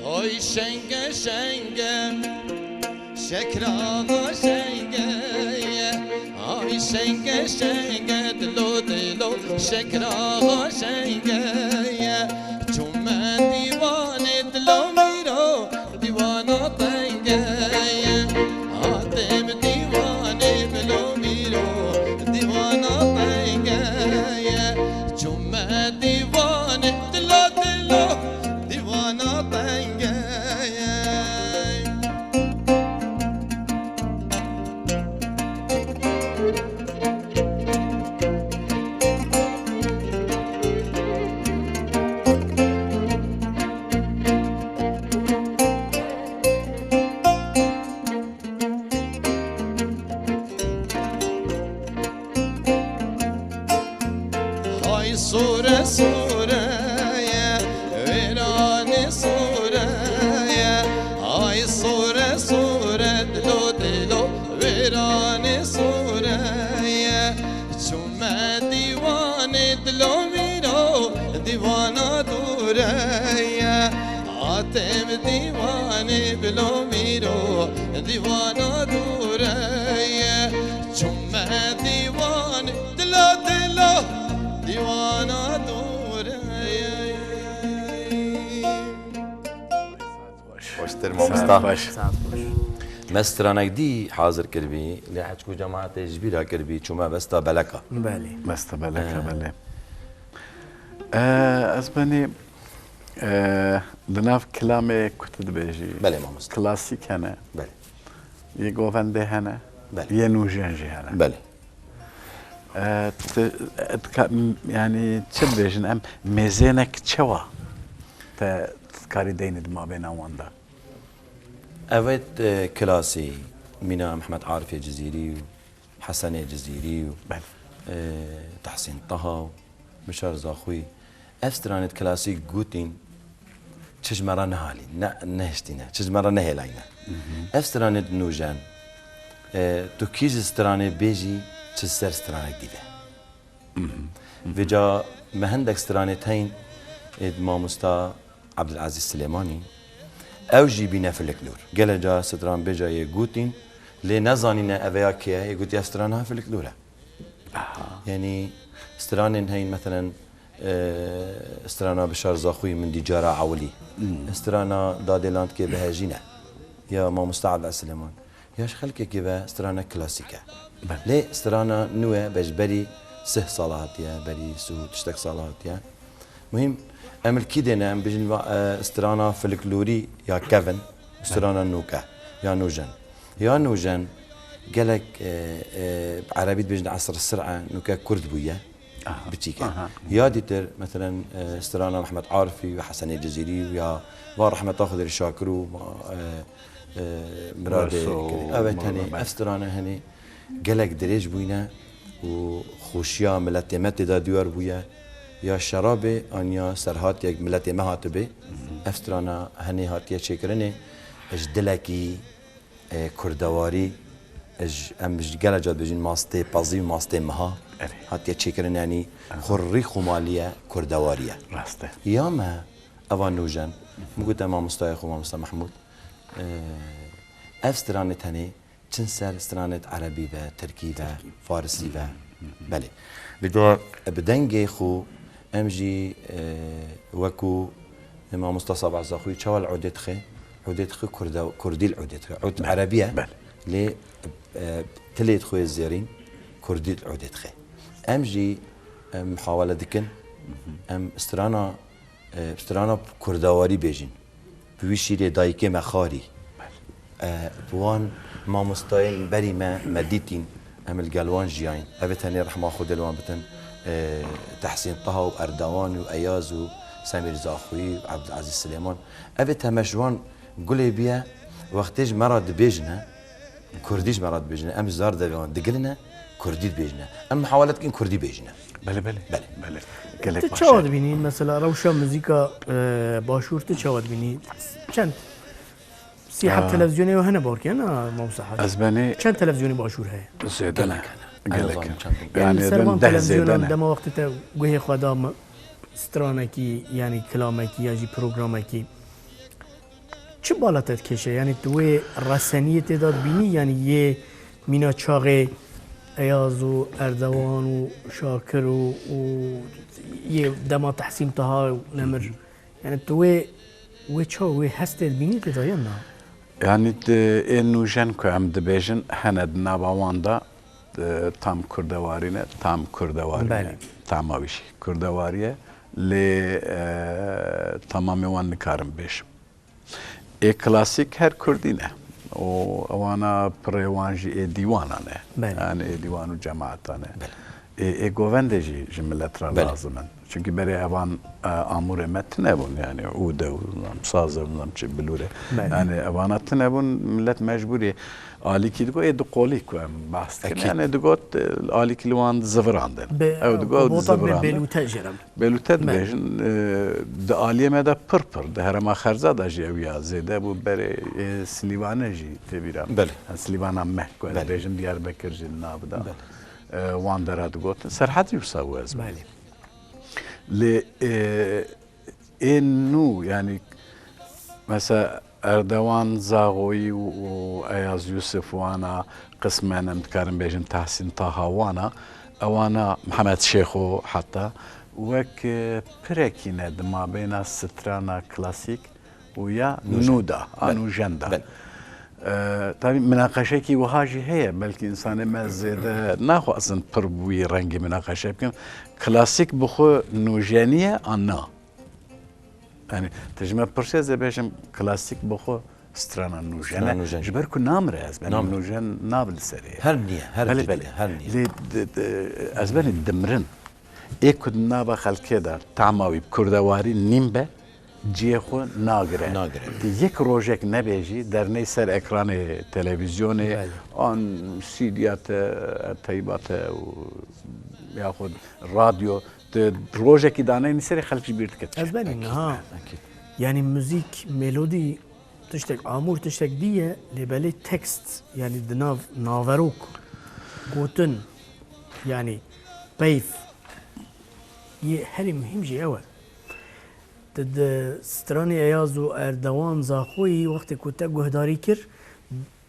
Hoy şenge şenge, şekrana şenge ye. Şenge, şenge, dilo, dilo, şekra şenge ye. Çûme dîwanê dilo mîro, dîwana tenge ye. Hatê bi dîwanê bilo mîro, dîwana tenge ye. Çûme dîwanê dilo, dilo, dîwana tenge ye. Hay sore sore ye, wêranê sore ye. Hay sore sore, dilo dilo, wêranê sore ye. Çûme dîwanê dilo mîro, dîwana dûre ye. Hatê bi dîwanê bilo mîro, dîwana dûre ye. Çûme dîwanê dilo dilo, dîwana dûre ye. Hoştir mamosta. Saet baş. Saet baş. Me stranek dî hazir kiribî, lê hecku cemaetê ji bîra kiribî, çûme besta beleka. Belê. Besta beleka, Ee. belê. Ee, ez benî, ee, di nav kilamê ku tu dibêjî, Belê, mamosta. Klasîk hene. Belê. Yê govendê hene. Belê. Yê nûjen jî hene. Belê. E, tu, e, tu ka-, m-, yanî çi dibêjin em, mêzênek çawa te, tu dikarî deynî di mabêna wan de? Evet, e, klasî, mîna Mehmet Arifê Cizîrî û Hesenê Cizîrî û, Belê. e, Tehsîn Taha û Bişar Zaxwî. Ev stranêt klasîk gotîn, çi ji me re nehalî, ne, nehiştîne, çi ji me re nehêlayne. Ev stranêt nûjen, e, tu kî ji stranê bêjî, çi ser stranek dî ve. Vêca me hindek stranêt heyîn, ê mamosta Abdulazîz Silêmanî, ew jî bîne Filik Nûr. Gelek ca stranbêja yê gotîn, lê nezanîne ev ya kê ye, yê gotî ev strana Filik Nûr e. Aha. Yanî stranên heyîn, meselen, e, strana Bişar Zaxwî, Min dî cara ewilî. Hmm. Strana Dadê Landkê Bihejîne. Ya mamosta Abdulazîz Silêman. Ya ji xelkekê ve strana klasîk e. Belê. Lê strana nû ye, be ji berî sih sala hatiye, berî sih û tiştek sala hatiye. Muhîm, em li kî dêne, em bijin va, e, strana filiklorî ya kevin, Belê. strana nûke, ya nûjen. Ya nûjen, gelek, e, e, bi erebî dibêjin esr sir e, nûke kurd bûye, Aha, biçîk e. aha. Ya dîtir, meselen, e, strana Mehmet Arifî û Hesenê Cizîrî û ya va rehmeta Xwedê li Şakir û, e, e, miradê Reso, kirî. Evet, mala, henî, belê. Ev strana henî gelek dirêj bûyne û xweşiya miletê me tê de diyar bûye. Ya şerabê an ya serhatiyek miletê me hatibê. Hı hı. Ev strana henê hatiye çêkirinê ji dilekî, e, kurdewarî, e, ji, em ji gelek ca dibêjin mastê pezî û mastê meha. Erê. Hatiye çêkirin, yanî Aha. xwe rî xwe maliye kurdewarî ye. Rast e. Ya me, eva nûjen, Hı hı. min gote mamostayê xwe, mamosta Mehmûd, e, ev stranê tenê çin ser stranêt erebî ve, tirkî ve, Tirkî. farisî ve. Hı hı. Belê. Vêca bi dengê xwe em jî, e, wekû mamosta Sabah Zaxwî çawa li odê dixe? Odê dixe kurda-, kurdî li odê dixe. Ud Belê. erebî ye. Belê. Lê, e, tilê xwe zêrîn kurdî li odê dixe. Em jî, e, muhawele dikin. Hı hı. Em strana e, strana kurdewarî bêjin. Bi wî şîrê dayikê me xarî. E, bi wan mamostayên berî me, me dîtîn, em li gel wan jiyayîn. Ev ê tenê rehma Xwedê li wan bitin, e, Tehsîn Taha û Erdewan û Eyaz û Semîr Zaxwî û Ebdulezîz Silêman. Ev ê te me ji wan gulê biye, wextê ji me re dibêjine, Kurdî ji me re dibêjine. Em ji zar devê wan digirine, Kurdî dibêjine. Em muhawele dikin Kurdî bêjine. Belê, belê. Belê. Belê. Gelek Tu baş çawa e. dibînî? Mesela rewşa muzîka, e, Başûr tu çawa dibînî? Çend? Sî heb Ha. televizyonê hene barkiye, ne, Mamosta Hacî? Ez benî Çend televizyonî Başûr heye? Zêde ne. Gelek hene. Gelek Gelek hene. hene. Yanî Yanî li ser ben van deh televizyonên zêde ne. dema wextê te guhê xwe da me-, stranekî, yanî kilamekî ya jî programekî, çi bala te dikêşe? Yanî tu wê reseniyê tê de dibînî, yanî yê mîna çaxê Eyaz û Erdewan û Şakir û, û yê dema Tehsîn Taha û Nemir. Yani tu wê, wê çaw, wê hestê dibînî tê de yan na? Yani di, ê nûjen ku em dibêjin hene di nava wan de, e, tam kurdewarî ne, tam kurdewarî ne. Belê. Tama wî jî kurdewarî ye. Lê, e, tamamê wan nikarim bêjim. Ê klasîk her kurdî ne. Û ewana pirê wan jî ê dîwanan e. Belê. Yani ê dîwan û cemaetan e. Belê. Ê, ê govendê jî ji milet re Belê. lazim in. Çünkü berê evan, e, amûrê me tine bûn, yani ûde û saz e, çi bilûre. Belê. Yani evana tine bûn, millet mecbûrî alîkî digot, ê di qolî ku em behs dikin. Ekîd. Yani digot, e, alîkî li wan zivirandin. Be-, Ew digot, ew kobota be-, zivirandin. Belûte jê re. Belûte Belê. dibêjin, e, di aliyê me de pir pir, di herêma Xerza de jî ew ya zêde bû, berê, e, Silîvane jî tê bîra min. Belê. Ha, Silîvana me, ku ez Belê. dibêjim Diyarbekir jî di nav de. Belê. E, wan dera digotin. Serhed jî wisa bû ez Belê. Lê, e, ê nû, yani, mesela, Erdewan Zaxoyî û, û Eyaz Yusuf wana, qismen em dikarin bêjin Tahsîn Taha wana, ewana Mihemed Şêxo heta wek, e, pirekî ne di mabeyna strana klasîk û ya Nûjen. nû de, a Belê. nûjen de. Belê. E, tabî minaqeşekî wiha jî heye, belkî însanê me zêde naxwazin pir bi wî rengî minaqeşe bikin. Klasîk bi xwe nûjenî ye an na? Yani, tu ji me pirsê ez ê bêjim, klasîk bi xwe strana nûjen Strana e. nûjen. Ji ber ku namire ez, benim Namire. nûjen nav li serê ye. Her niye, her Belê, cidî belê. de, her niye. Lê di, di, ez benî dimrin. Ê ku di nava xelkê de tama wî bi kurdewarî nîm be, cihê xwe nagire. Nagire. Tu yek rojek nebêjî, derney ser ekranê televîzyonê, Belê. an C D'ya te, teyba te û yaxud radyo, tu rojekî daneyî serê xelk ji bîr dike. Ez benî Ekîd, niha. ekîd. Yani muzîk, melodî tiştek amûr, tiştek dî ye, lê belê tekst, yani di nav naverok, gotin, yani peyv, yê herî muhîm jî ew e. Di, di stranê Eyaz û Erdewan Zaxoyî wextê ku te guhdarî kir,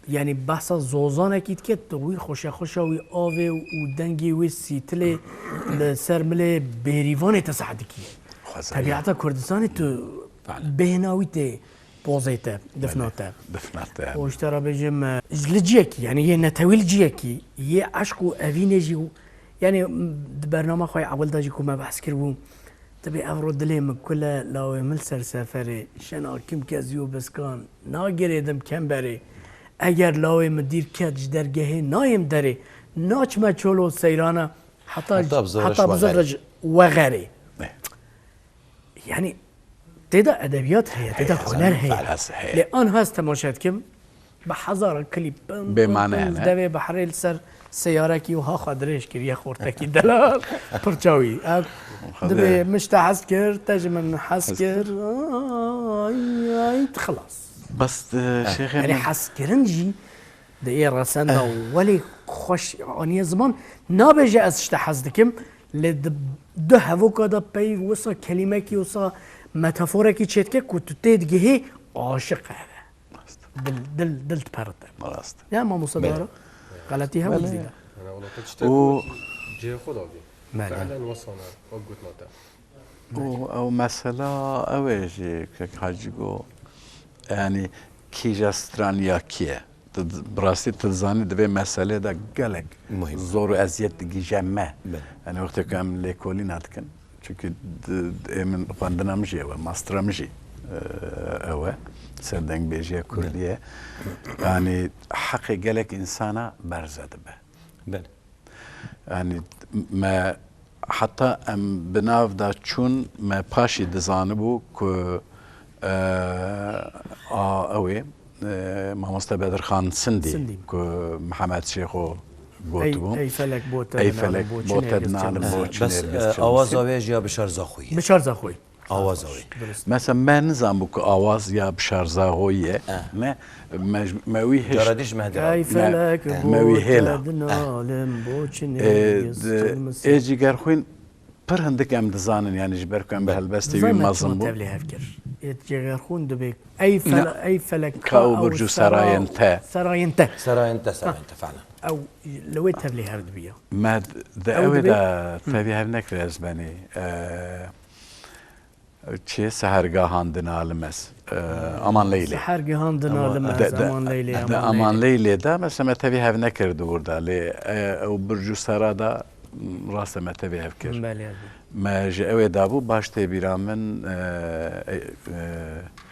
yani behsa zozanekî dike, tu wî xweşexweşa wî avê û dengê wî sîtilê li ser milê bêrîvanê te seh dikî. Xwezayî. Tebiata Kurdistanê tu Bale. bêhna wî tê pozê te, difna te. Difna te. Û ji te re bêjim, e, ji li ciyekî, yani yê netewî li ciyekî, yê eşq û evînê jî û, yani, m, di bernama xwe yê ewil de jî ku me behs kiribû, dibê evro dilê min kul e, lawê min li ser seferê, şena kim kezî û biskan, nagirêdim kemberê. Eger lawê min dîr ket ji dergehê, nayêm derê, naçime çolo seyrana, heta, Heta bi zivriş heta bi wexerê. zivriş wexerê. Ne. Yani, tê de edebiyat heye, tê de Heye, huner heye. Felsefe heye. Lê anha ez temaşe dikim, bi hezara klîp, bim, Bê bim, mane bim, ne? devê behrê li ser seyarekî wiha xwe dirêj kiriye, xortekî delal, pirça wî. Ev Xwedê. dibê min ji te hez kir, te ji min hez Hez kir. kir. Ay, ay, xilas. Bes, e, Eh. şêxê Yani min. hezkirin jî Di ê resenda welê xweş aniye ziman, nabêje ez ji te hez dikim, lê di du hevoka de peyv wisa kelîmekî, wisa metaforekî çêdike ku tu tê digihî aşiq e. Rast. Dil, dil, dil diperite. Rast. Ya mamoste Belê. Dara, xeletî hebû Belê. dizî de. Ana wala te tiştek Û got, cihê xwe davî. Belê. Fehlen wesane, wek gotina te. Û ew mesela ew ê jî kek Hacî got, yanî kîja straniya kî ye? Tu di, bi rastî tu dizanî di vê meselê de gelek Muhîm. zor û eziyet digihîje me. Belê. Yanî wextê ku em lêkolîna dikin, çunkî di, di, ê min xwendina min jî ew e, mastera min jî, e, ew e, ser dengbêjiya kurdî ye. Yanî heqê gelek însana berze dibe. Belê. Yanî me heta em bi nav de çûn, me paşî dizanibû ku, e, a, ew ê, e, Mamoste Bedirxan Sindî, Sindî. ku Mihemed Şêxo Ey, gotibû. ey felek bo te Ey dinalim felek bo bo çinê te giz dinalim çinê. bo çinê Bes, giz e, çinê. awaza wê jî ya Bişar Zaxoyî. Bişar Zaxoyî. Awaza wê. Durust. Mesela me nizanbû ku awaz ya Bişar Zaxoyî ye. Eh. Me, me, me wî hişt. Cara dî ji me hêla. Ey felek, Me bo wî te hêla. dinalim, bo çinê Ê, giz di, çinê. ê Cigerxwîn pir hindik em dizanin, yanî ji ber ku em bi Belê. helbestê wî Zaten mezin çima bûn. tevlî hev kir. Ê Cigerxwîn dibê, ey Ne. fele-, ey felek, Ka û ka burcu û sera-, serayên te. serayên te. Serayên te, serayên te, fehlen. ew li wê tevlî hev dibiya. Me d-, di Ew ewê dibê de tevî hev nekir ez benî. E, çi sehergahan dinalime ez. E, Aman Leylê. Sehergihan dinalime De, ez, de, Aman Leylê, de Aman Aman Leylê. Leylê de, mesela me tevî hev nekir di wir de. Lê, e, ew Burcu Sera de, m, rast e me tevî hev kir. Belê, belê. Me ji ewê dabû, baş tê bîra min, e, e, e,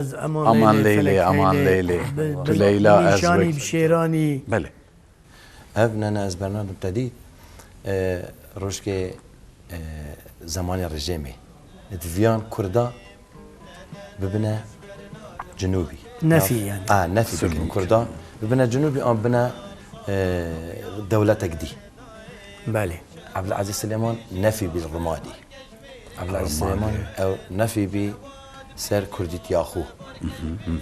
Ez Aman Aman Leylê, Leylê, Felek Aman Leylê, Leylê. Bi, Tu bi Leyla, ez nîşanî wek bi şêranî. Belê. Ev nene ez bernadim te dî, e, rojkê, e, zemanê rejêmê. Di viyan Kurda bibine Cinûbî. Nefî Ya, yani. A, nefî Sunî. Bikin Kurda. Bibine Cinûbî, an bibine, e, dewletek dî. Belê. Ebdulezîz Silêman nefî bî Rimadî. Ebdulezîz Silêman ew nefî bî ser kurdîtiya xwe.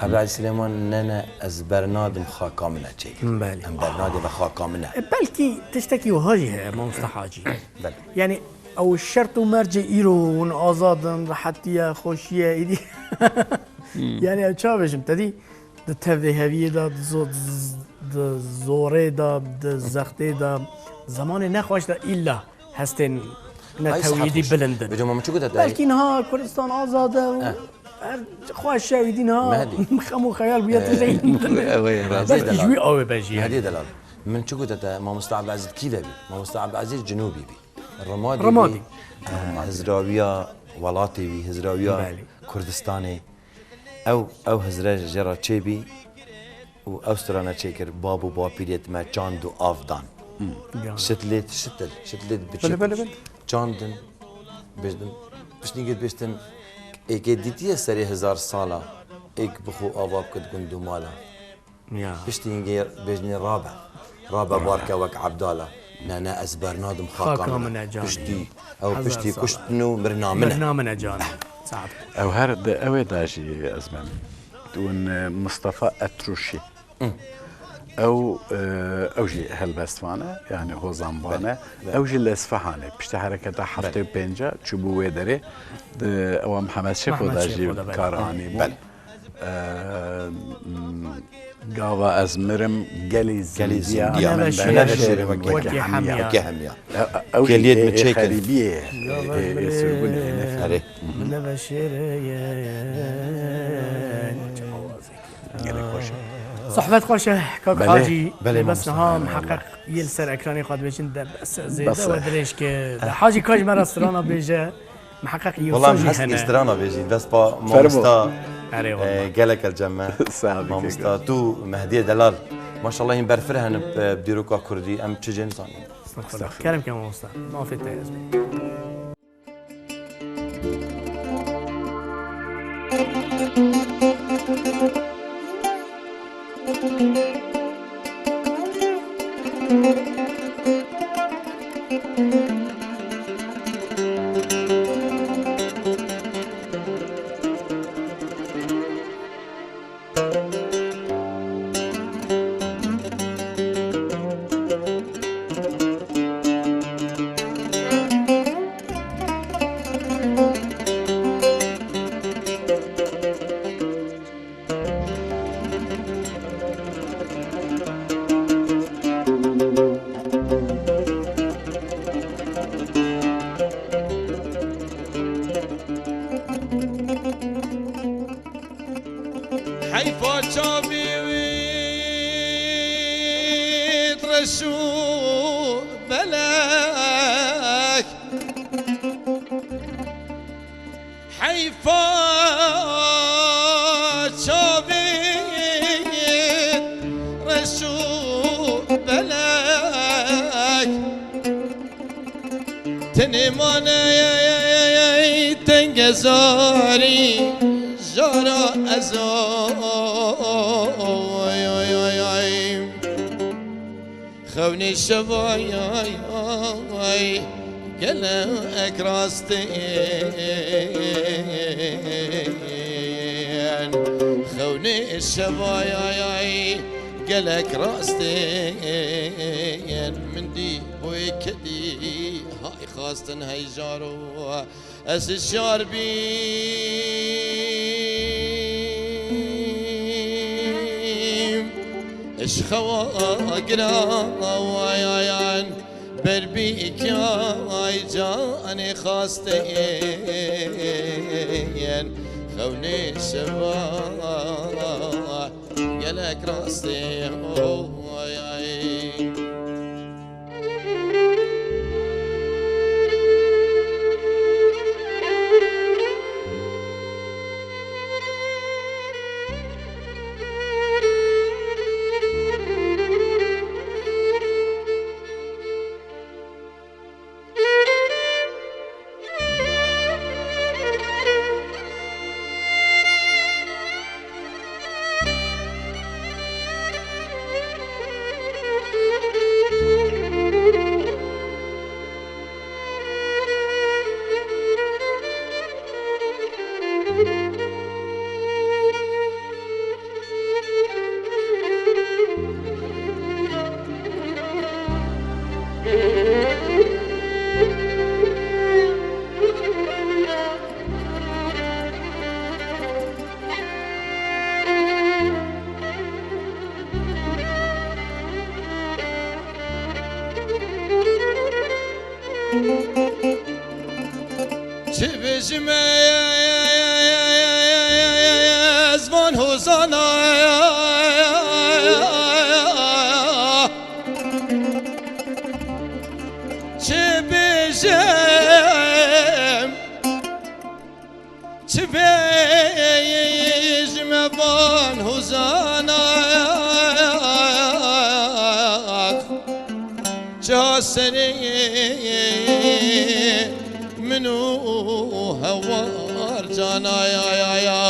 Ebdulezîz Silêman nene ez bernadim xaka min e çêkir. Belê. Em bernadê ve xaka min e. E, belkî tiştekî wiha jî heye, Mamosta Hacî. Belê. Yani ew şert û mercê îro hûn azad in, rehetiye, xweşiye, îdî. Yani ew çawa bêjim, te dî? Di tevdêheviyê de, di zo-, di zorê de, di zextê de, zemanê nexweş de îlla hestên Ay, netewî dî sax bilind in. Bêje, ma min çi gote te? Belkî niha Kurdistan azad e û Eh. her xweş e, wî dî niha Mehdi. xem û xeyal bûye Eh. tiştê. Ew ê rast. Belkî ji wî awê be jî. Mehdi Delal. Min çi gote te, Mamosta Ebdulezîz kî ve bî? Mamosta Ebdulezîz Cinûbî bî. Rimadî Rimadî. bî. Eh, hizrawiya welatê bî, hizrawiya Belê. Kurdistanê. Ew, ew hizre jê re çêbî û ew strana çêkir, bab û bapîrêt me çand û av dan. Hmm. Ya. Şitlêt, şitil, şitlêt bi Belê, çitil. belê, belê. Çandin, bêjtin, piştî gir bêjtin, êkê dîtiye serê hezar sala, êk bi xwe ava bikit gund û mala. Ya. Piştî hingê bêjnê rabe. Rabe barke wek Ebdala. Ne, ne, ez bernadim xaka Xaka min e. min e, canî. Piştî, ew Hezar piştî sala. kuştin û mirina min e. Mirina min e, canî. Saet. Ew her di ewê de jî ez mem. Û, e, Mustafa Etruşî. Hı. Ew, e, ew jî helbestvan e, yani hozanvan e. Belê, belê. Ew jî li Isfahanê. Piştî hereketa Belê. heftê û pênc çûbû wê derê. Di, ewa Mihemed Şêxo Mihemed de jî Şêxo de, belê. kar anî bû. Belê. Eee, m, gava ez mirim, gelî Gelî zindiya, zindiya. Min nebe şêrin, min nebe şêrin wekî wekî hemiya. Hemiya. Wekî hemiya. E, e, ew Geliyê jî min ê çêkin. xerîbiyê, Gava ê, ê mirim, sirgûnê, ê nefê. Erê. min nebe şêrin. Gelek xweş e. Sohbet xweş e, kak Belê. Hacî. Belê, Bes mamosta. niha Eyvallah. miheqeq yê li ser ekranê xwe dibêjin de bes e, zêde Bes e. we dirêj ke. De Hacî ka ji me re strana bêje. Miheqeq Wela Yûsûf jî hene. Strana bêjî, dest pa Fermo. mamosta, Erê, e, wela. gelek el cem me. Sağ ol, Mamosta keko. tu Mehdiyê Delal. Maşallah hîn berfireh hene, e, bi dîroka Kurdî. Em çi jê nizanin. Estağfurullah. Kerem ke mamosta. Mafê te ez bê. Heyfa çavê wî reş û belek. Heyfa çavê reş û belek. Tenê mane tengezarî jara ez oy, oy, oy, oy. Xewnê şevayay gelek rastên. Xewnê şevayay gelek rastên. Min dî boy kedî hay xastin hey jaro. Ez şar bîm. Eşxewa gira wayayan berbîkay canê xasteyên xewnê şeva gelek rastê oyay. Çi bêjim ez van hozana, çi bêjim? Çi bêjim van hozana, çi serê min û hewar cana ya, ya, ya.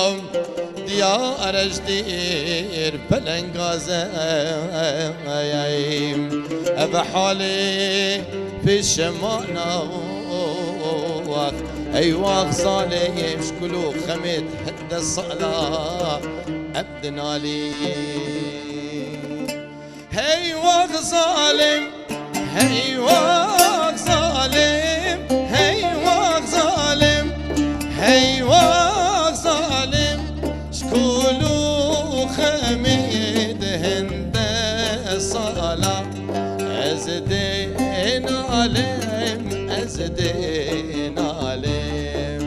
Diyar ez dêr pelengazeyim. Ev halê pêşemana wext. Ey wext zalêm ji kul û xemêt hinde sala em dinalî. Hey wext zalêm, hey wext zalêm, hey wext zalêm, hey wext zalêm. Ji kul û xemê di hinde sala ez dê nalêm, ez dê nalêm.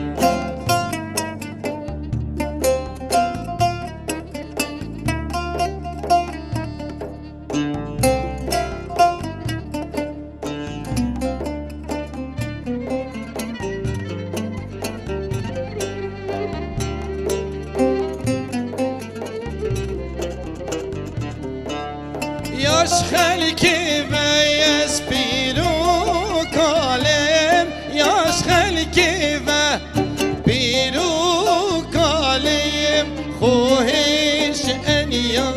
Yaş xelkê ve ez pîr û kalêm, yaş xelkê ve pîr û kalêm, xwe hêş eniya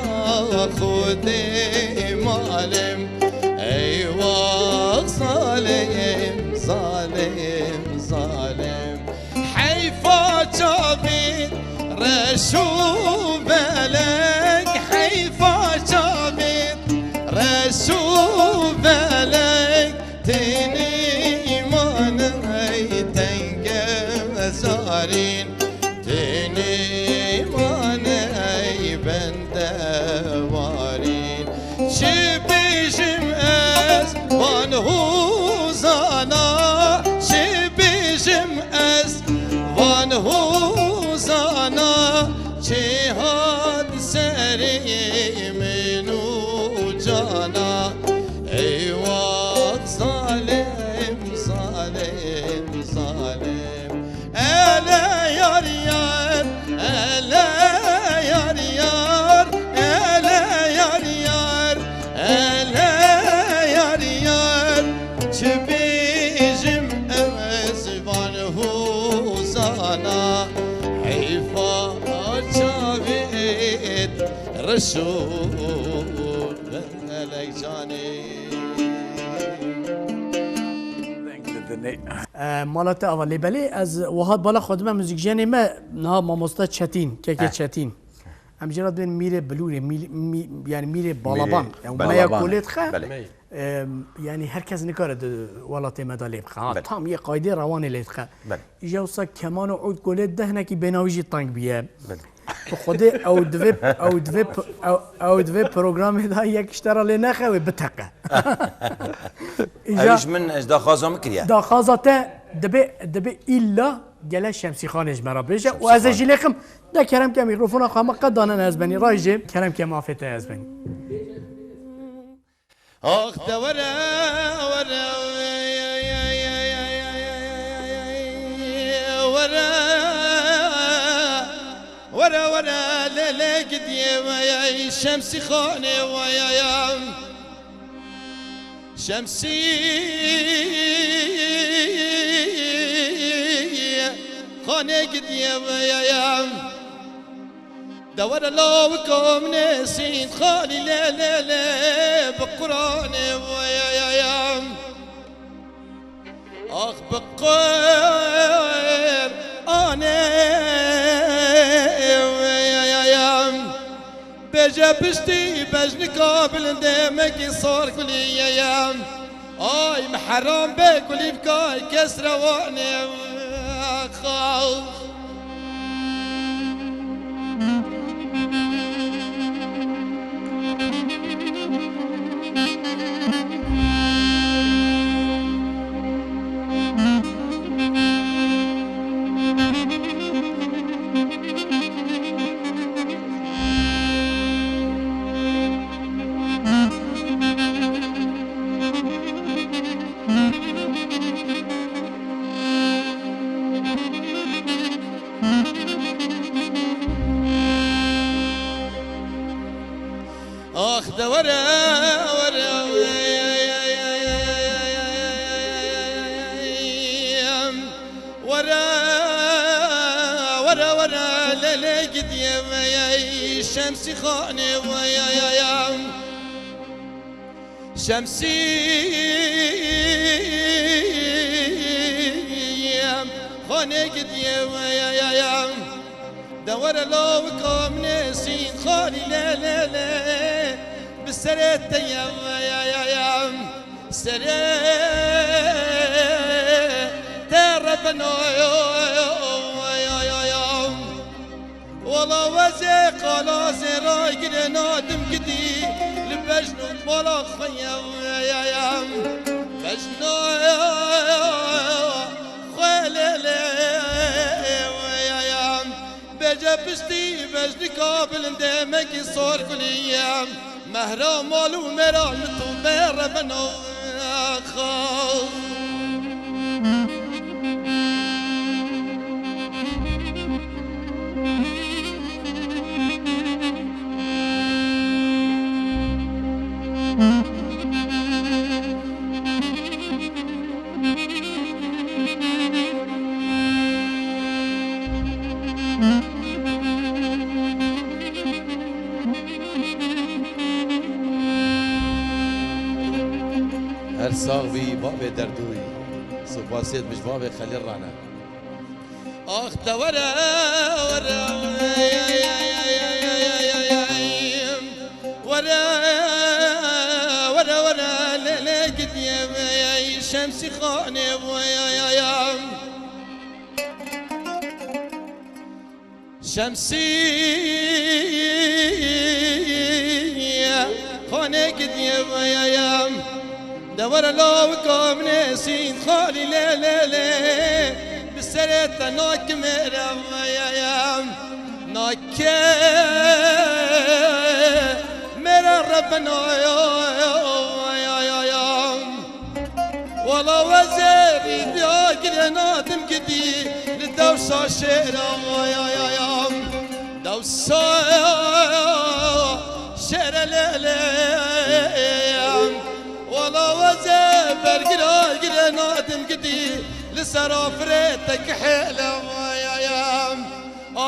Xwedê malêm. Ey wext zalêm, zalêm, zalêm. Heyfa çavên reş û belek, heyfa çavên reş û belek. Tênê mane ey tenge zarîn, tênê mane ey bende warîn. Çi bêjim ez van hozana, çi bêjim ez van hozana, çi hat serê min û cana. Ey wext zalêm, zalêm, zalêm. Ele yar yar, ele yar yar, ele yar yar, ele yar yar. Çi bêjim ez van hozana, heyfa çavêt reş û belek canê. E, mala te ava lê belê ez wiha bala xwe dime muzîkjenê me niha mamosta Çetîn, keke Heh. Çetîn. Em jê re dibên Mîrê Bilûrê, mî-, mî-, yani Mîrê Balaban. Mîrê Yani Balaban. Meya kolê dixe. Belê. Em, yani her kes nikare di welatê me de lê bixe. Ha, Belê. Tam yê qaydê rewanê lê dixe. Belê. Îja wisa keman û ud kolê deh nekî bênawî jî teng biye. Belê. Bi Xwedê ew divê, ew divê, ew, ew divê programê de yek ji te re lê nexe, wê biteqe. Îja Ew jî min, ez daxwaza min kiriye. Daxwaza te dibe, dibe îlla gele Şemsî Xanê ji me re bêje û ez ê Şemsî jî Xan. lêxim. De kerem ke mîkrofona xwe me qet dane ne ez benî. Ray jê kerem ke mafê te ez benî. Ax de were, were, were, were, were, lê, lê gidiye weye, Şemsî Xanê weye ya. Şemsî Xanê gidiye weye ya. De were lawika min ê sînd xalî lê lê lê bi Quranê weyayam. Ax bi Quranê weyayam. Bêje piştî bejnika bilindê mekî sor gulî yeyam. Ay, meheram be gulîvkay kes rewanê xaw. Ax de were, were, were, were, were, lê, lê gidiye weye, Şemsî Xanê weye ya. Şemsî Xanê gidiye weye ya. De were lawika min ê sînd xalî lê lê lê. Bi serê te ye weye ya. Serê te rebeno weye ya. Wala wezê qala zê raygirê nadim gidî li bejno mala xwe ye weyayam. Bejno xwe lê lê weyayam. Bêje piştî bejnika bilindê mekî sor guliyem. Mehra mal û mêra min tu bê rebeno xaw. Her sax bî bavê Derdûyî. Spasiyê min ji bavê Xelîl re ne. Ax de were, were, were, were, were, lê, lê gidiye weye, Şemsî Xanê weye ya, ya. Şemsî Xanê gidiye weyayam. De were lawika min ê sînd xalî lê lê lê. Bi serê te nakimê re weyayam. Nake mêra rebena ya, ya, ya, ya. Wala wezêrî diya girê nadim gidî li dewsa şêra ya, ya, ya. Dewsa şêre lê lê. Wala wezê bergira girê nadim gidî li sera firê te kihêle ya, ya.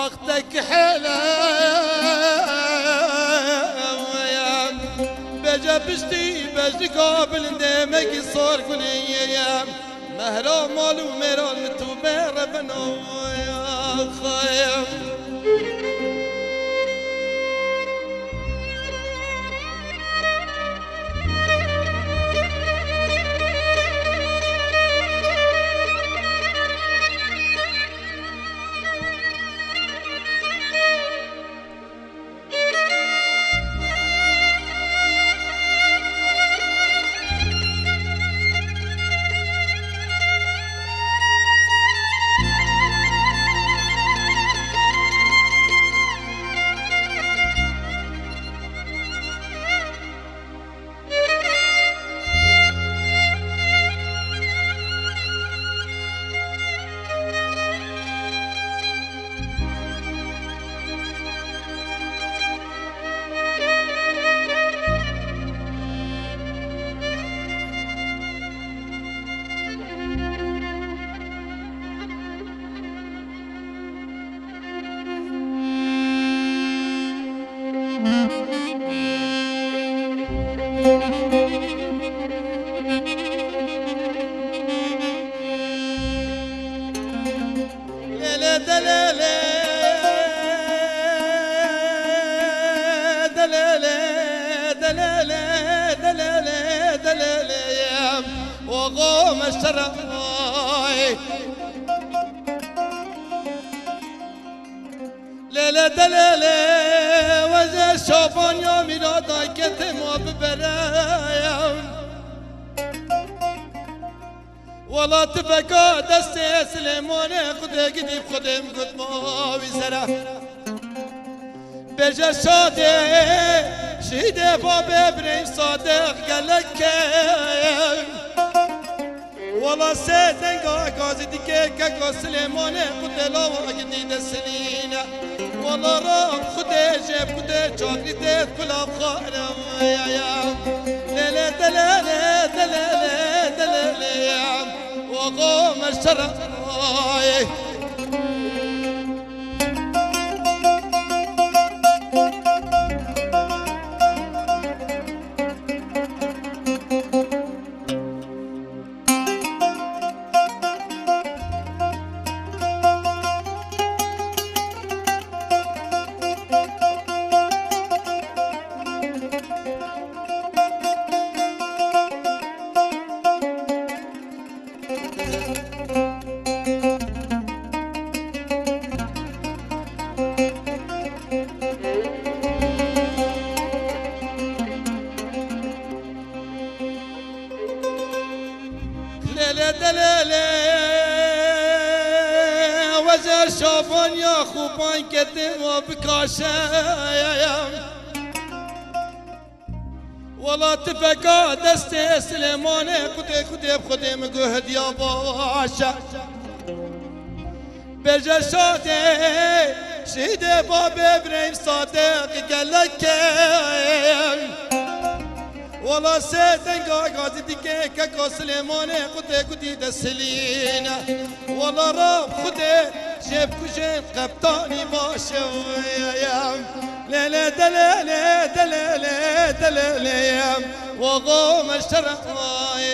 Ax te kihêle ya. Bêje piştî bejnika bilindê mekî sor guliyê ya. Mehra mal û mêran min tu bê rebeno ya xayem. Delele, delele, delele, delele, delele, oxo meşteray. Lele delele, weze şabanya mîrada ketê ma biberem. Wela tifeka destê Silêmanê Xwedê gidî bi Xwedê min got ma wî sere. Bêje şadê şehîdê babê birê Sadiq gelek kew. Wela sê denga gazî dike keka Silêmanê Xwedê lava gidî de silîne. Wela ram Xwedê jê bi Xwedê çakrî tê kula xwarem. Lele delele, delele, delele, oxo meşteray. Lele delele, weze şabanya xupan ketin wa bikaşe. Wela tifeka destê Silêmanê Xwedê Xwedê bi Xwedê min got hediya baş e. Bêje şadê şehîdê babê birê Sadiq gelek kew. Wela sê denga gazî dike keka Silêmanê Xwedê gotî de silîne. Wela ram Xwedê jê bikujên qeptanî baş e. Lele delele, delele, delele, oxo meşteray.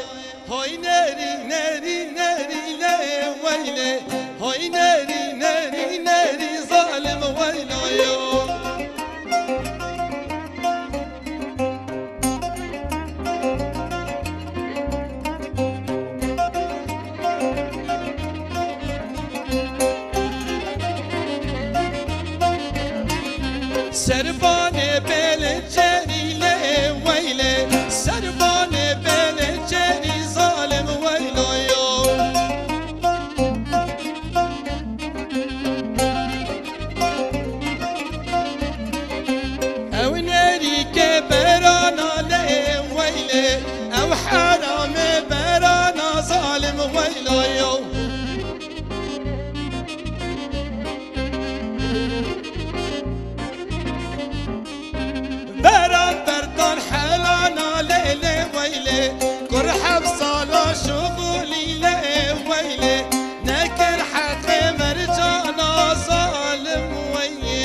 Hay nerî, nerî, nerî, lê weylê. Hay nerî, nerî, nerî, zalim weylo yo. Serbanê belê çerî lê weylê, serbanê belê çerî zalim weylo yo. Ew nerî ke berana lê weylê, ew heramê berana zalim weylo yo. Beran berdan helana lê lê weylê, kur heft sala şuxulî lê weylê, nekir heqê mercana zalim weylê.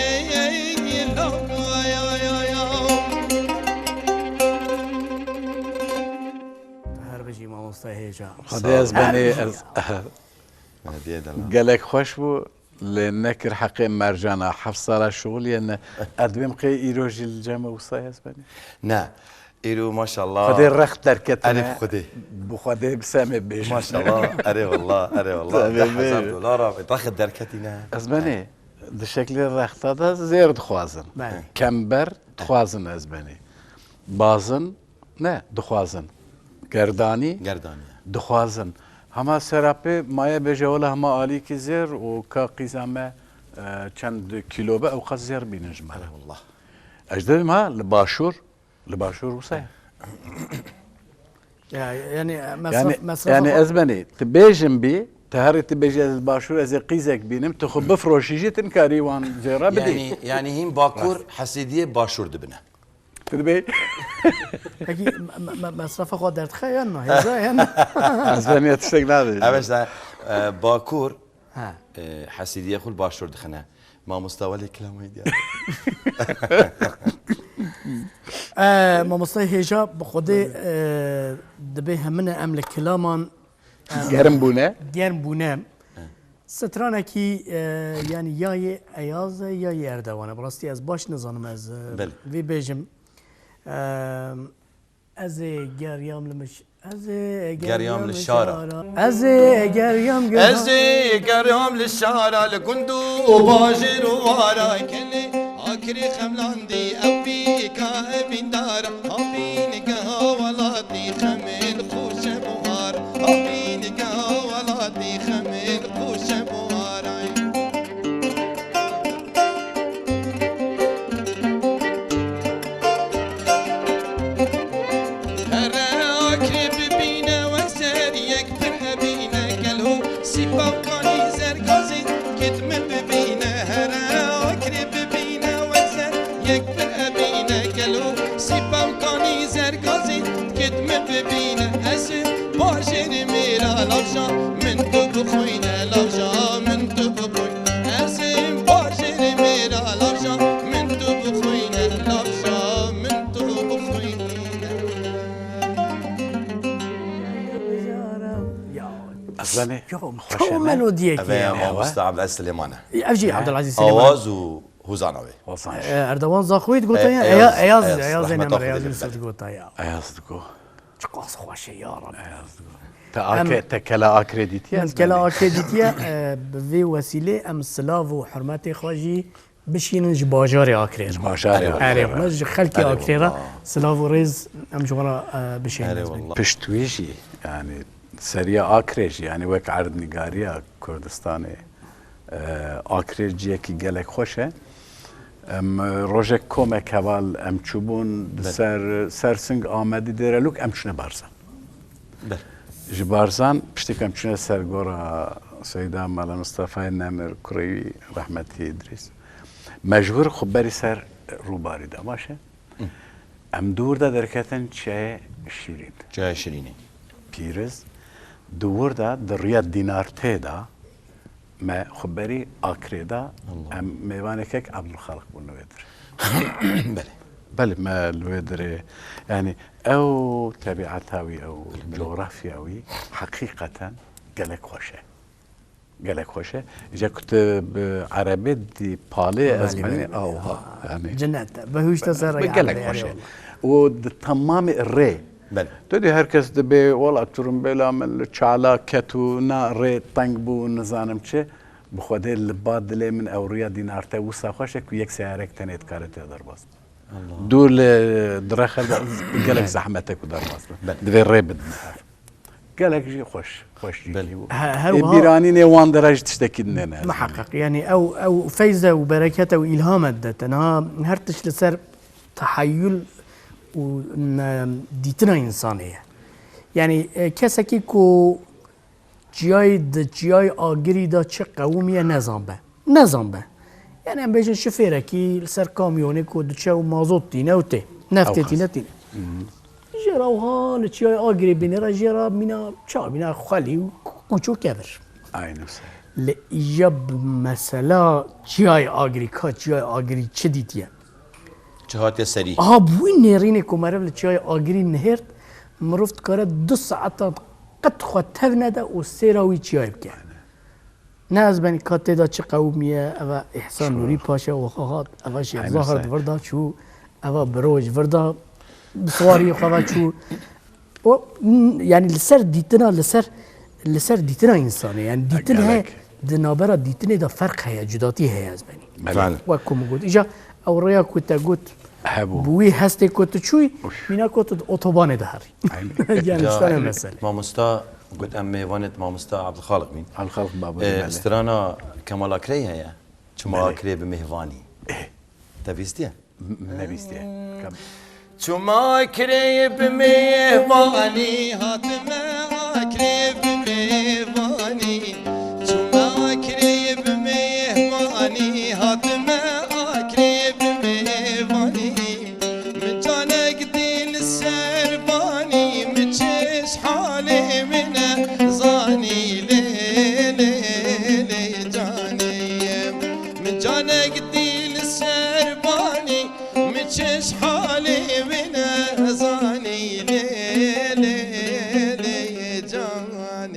Her bijî mamosta hêja. Xwedê ez benê ez Hediye de lan. Gelek xweş bû. Lê nekir heqê mercana, heft sala şixuliyê ne. Ez dibêm qê îro jî li cem wisa ez benî. Ne. Îro maşallah. Xwedê rext derketine. Erê bi Xwedê. Bi Xwedê bi semê bêjin. Maşallah. Erê wallah, erê wallah. Semê bêjin. Deh hezar dolar abi. Rext derketine. Ez benî. Di şeklê rexta de zêr dixwazin. Belê. Kember dixwazin ez benî. Bazin Ne, dixwazin. Gerdanî? Gerdanî. Dixwazin. Hema serapê maye bêje wela hema alîkî zêr û ka qîza me, e, çend kîlo be, ew qas zêr bînin ji me re. Eyvallah. Ez ji dibim ha, li başûr, li başûr wisa ye. Ya, yani, e, mesraf, Yani, mesrafa yani xwe ez benî, tu bêjin bî, tu herî tu bêjî ez li başûr, ez ê qîzek bînim, tu xwe bifroşî jî, tu nikarî wan zêra bidî. Yani, yani hîn Bakur, Rast. Hesidiyê başûr dibine. Tu dibê? Pekî me-, me-, me-, mesrefa xwe derdixe yan na? Hêja yan na? Ez vaniya tiştek nabêjim. Ev işte, e, Bakur, Ha. e, Hesidiyê xwe li başûr dixine. Mamosta welê kilamê diya. E, mamosta hêja bi Xwedê, e, dibê hemine em li kilaman, e, Germ bûne. germ bûne. Stranekî, e, yanî ya yê Eyaz e ya yê Erdewan e. Bi rastî ez baş nizanim ez, e, Belê. vê bêjim. E, ez ê geriyam li mij-, ez ê geriyam li şara. Ez ê geriyam Ez ê geriyam li şara, li gund û bajêr û wara. Gelê Akrê xemlandî ew bîka evîndara. Havîn geha welatî xemên xweşe buhar. Havîn geha welatî xemên xweşe buhar. Here Akrê bibîne wek zer yek pir ebîne gelo. Sîpa kanî zer gazî kit min bibîne. Here Akrê bibîne wek zer yek pir ebîne gelo. Sîpa kanî zer gazî kit min bibîne. Ez bajêrê mêra lavja min tu bixwîne. Lavja min tu bixwîne. Ez bajêrê mêra lavja min tu bixwîne. Lavja min tu bixwîne. Ya, Ezanê ya, xweş e, çawa ne? Melodiyekî Ev ya. Mamosta Abdulaziz Silêman e. Ev jî He? Abdulaziz Silêman. Awaz û hozana wê. Hozan. E, Erdewan Zaxoyî digote E, ya. Eyaz, Eya-, Eyaz, Eyaz, Eyaz rehmeta Xwedê Eyaz lê Yusuf bide. digote ya. Eyaz digo. Çiqas xweş e ya Rabbi. Eyaz digo. Te Em Akrê, te kela Akrê dîtiye? Min kela Akrê dîtiye, e, bi vê wesîlê em silav û hurmetê xwe jî bişînin ji bajarê Akrê re. Ji bajarê Erê Akrê Erê re. Erê, ji xelkê Erê Akrê re wallah. silav û rêz em ji wan re, e, bişînin Erê ez bêjim. wallah. Pişt wî jî, yani seriya Akrê jî, yani wek erdnîgariya Kurdistanê, e, Akrê ciyekî gelek xweş e. Em, e, rojek komek heval em çûbûn Belê. ser, ser Sing Amedî Dêrelûk em çûne Barzan. Belê. Ji Barzan piştî ku em çûne ser gora Seyda Mela Mistefayê Nemir kurê wî rehmetî Îdrîs. Me ji wir xwe berî ser rûbarî de, baş e? Hı. Em di wir de derketin çiyayê Şîrîn. Çiyayê Şîrînê. Pîriz. Di wir de, di riya Dînartê de me xwe berî Akrê de, Allah. em mêvanekek Ebdulxaliq bûn li wê dir. Belê. Belê, me li wê dirê, yani ew tebiata wî, ew Belê, belê. cografya wî heqîqeten gelek xweş e. Gelek xweş e. Îca ku tu bi erebê dî palê, ez Belê, belê, belê. awha. Yani, Cennet e. Behuşte ser bi rêya gelek Erê xweş e. Erê. Û di temamê rê. Belê. Tu dî her kes dibê, wela turumbêla min li çala ket û na rê teng bû, nizanim çi. Bi Xwedê li ba dilê min ew riya Dînarte wisa xweş e ku yek seyarek tenê dikare tê derbas. Allah. Dû li direxer de gelek zehmet e ku derbas be. Belê. Divê rê bidin. Gelek jî xweş, xweş jî Belê. bû. He-, her Ê wiha bîranînê wan de re jî tiştekî dinêne ez. Miheqeq, yani ew, ew feyz e û bereket e û îlham e dide te. Niha her tişt li ser teheyul û, ne, dîtina însanê ye. Yani, e, kesekî ku çiyayê di çiyayê agirî de çi qewimiye nezan be. Nezan be. Yani em bêjin şifêrekî li ser kamyonê ku diçe û mazot tîne û tê. Neftê Ew tîne qas. tîne. Jê re wiha li çiyayê agirê bîne re jê re mîna ça, mîna xwelî û kuç û kevir. Aynı şey. Li îja bi mesela çiyayê agirî, ka çiyayê agirî çi dîtiye? Çi hatiye serî? Aha, bi wî nêrînê ku meriv li çiyayê agirî nihêrt, mirov dikare du saetan qet xwe tev nede û sêra wî çiyayê bike. Ne ez benî ka tê de çi qewimiye, eva Îhsan Nûrî Paşa wiha hat, eva Şêx Aynen Zahir sen. di vir de çû, eva Biro ji vir de bi siwariyê xwe ve çû. O, n-, yani li ser dîtina, li ser, li ser dîtina însanê, yani dîtin he, Gelek. di navbera dîtinê de ferq heye, cudatî heye ez benî. Belê. Wek ku min got, îja ew rêya ku te got, Hebû. bi wî hestê ku tu çûyî, Uf. mîna ku tu di otobanê de herî. Aynen. Yani Ya, işte ne mesele. Mamosta got em mêvanê mamosta Abdulxaliq bîn. Abdulxaliq Babur, Ee, belê. strana Kemal Akrey heye. Çima Belê. Akrê bi mêvanî? Eh. Te bîstiye? M-, me bîstiye. Kam- Çûme Akrê bi mêvanî, hatime Akrê bi mêvanî. Çûme Akrê bi mêvanî, hatime Akrê bi mêvanî. Min canek dî li ser banî, min çi ji halê min e zanî, lê, lê, lê, canê. Min canek dî li ser banî, min çi ji halê min e zanî, lê, lê, lê, can.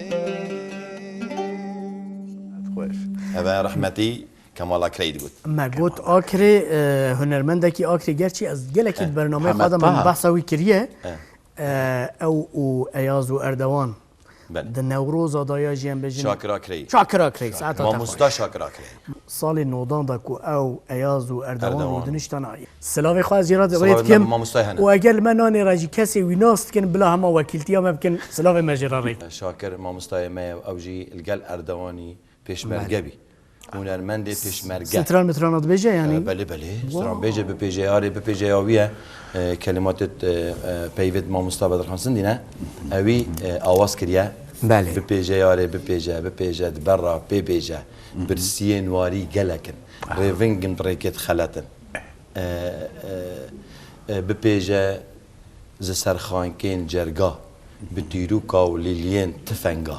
Eve rehmetî Kemal Akreyî digot. Me got Akrê, e, hunermendekî Akrê, gerçî ez gelekî di bernameyê xwe de min behsa wî kiriye. E, ew û Eyaz û Erdewan Belê. Di Newroza da ya jî em bêjin Şakir Akreyî. Şakir Akreyî, saeta te Mamosta xweş. Şakir Akreyî. Salê nodan da ku ew Eyaz û Erdewan Erdewan. Rûdiniştana. Silavê xwe ez jê re rê dikim. Silavê me bi mamostayê hene. Û eger li me nanê re jî kesê wî nas dikin, bila hema wekîltiya me bikin, silavê me jê re rê. Şakir mamostayê me ye, ew jî li gel Erdewanî pêşmerge Belê. bî. Hunermendê pêşmerge. Stran mitrana dibêje yanî? E, belê, belê. Wow. Stranbêje, bipêje yarê, bipêje ya wî ye. E, kelimatê, e, e, peyvê mamosta Bedirxan Sindî ne. Ewî, e, awaz kiriye. Belê. Bipêje yarê, bipêje, bipêje, di ber ra pê bêje. Birsiyên warî gelek in. Rêving in, rêkê dixeletin. E, e, e, bipêje ji ser xankên cerga, bi tîrûka û lîliyên tifenga.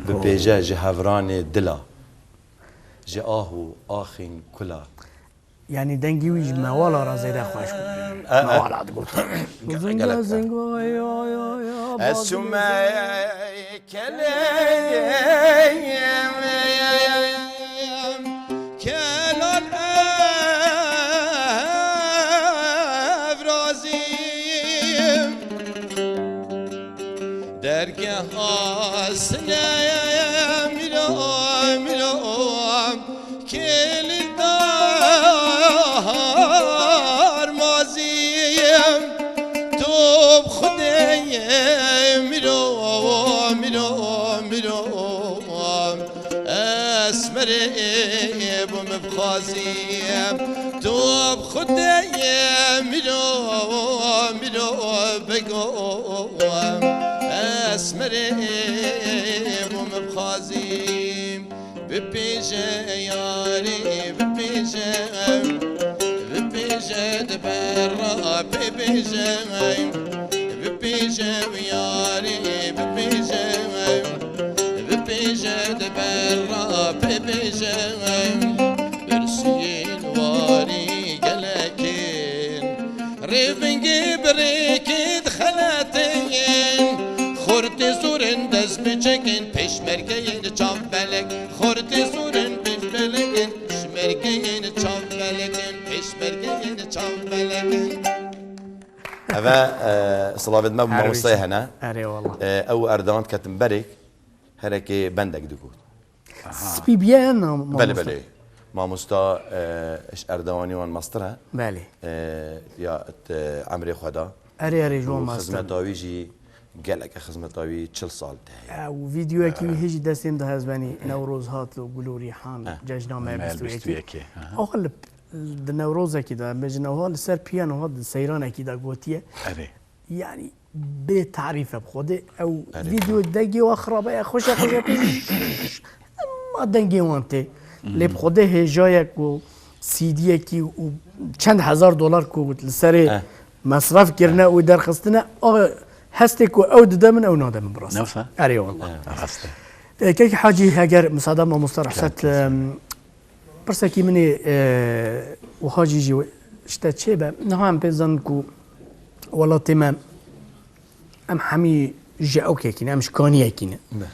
Bipêje ji hevranê dila, ji ah û axên kula. Yanî dengê wî ji mewala re zêde xweş bû. E, e. Mewala digot. Ge-, Zinga, gelek. zinga, ya, ya, ya, Ez bazı çûme kelê, kelal ev razî. Dergeha sine mîra, mîra, kêlî dar mazî. Tu bi Xwedê mîra, mîra, mîra, esmerê bû min bi xwazî. Tu bi Xwedê mîra, mîra, bego, esmerê bû min bi xwazî. Bipêje yarê, bipêje, bipêje di ber ra pê bêje. Bipêje yarê, bipêje, bipêje di ber ra pê bêje. Birsiyên warî gelek in. Rêvingê bi rêkê dixeletin. Xortê zorin dest biçekin, pêşmergeyên çav belek. Xortê zorin pêşmergeyên, pêşmergeyên çav belek in, pêşmergeyên çav belek in. Eve, e, silavê me bi Her mamostayê wî. hene. Erê wallah. E, ew Erdewan diketin berê, herekê bendek digot. Spî biye na Belê, mamosta. belê. Mamosta, e, ji Erdewanî wan mastir e. Belê. E, ya, te emrê xwe da. Erê, erê, ji wan Û mastir. xizmeta wî jî gelek e, xizmeta wî çil sal te heye. E, û vîdeoyekî wî hê jî destê min de hezbenî Newroz hat û Gul û Rîhan, E. cejna me Mel bîst û yekê. bîst û yekê, aha. Axa li, di Newrozekî de, em bêjin, axa li ser piyan, axa di seyranekî de gotiye. Erê. Yanî bê tarîf e bi Xwedê. Ew Erê. vîdeo dengê wan xirabe ye, xweş e, xweş e. Ema dengê wan tê. Lê bi Xwedê hêjayek û C D'yekî û çend hezar dolar ku li serê Eh. mesref kirine û derxistine, a hestê ku ew dide min, ew nade min bi rastî. Ne wisa? Erê wallah. Eh, rast e. E, kekî Hacî, heger misada mamosta Rehset, Gelek. em, Pirsekî min ê, e, wiha jî ji te çêbe. Niha em pê zanin ku welatê me, em hemî ji ewkekî ne, em ji Kaniyekî ne. Be.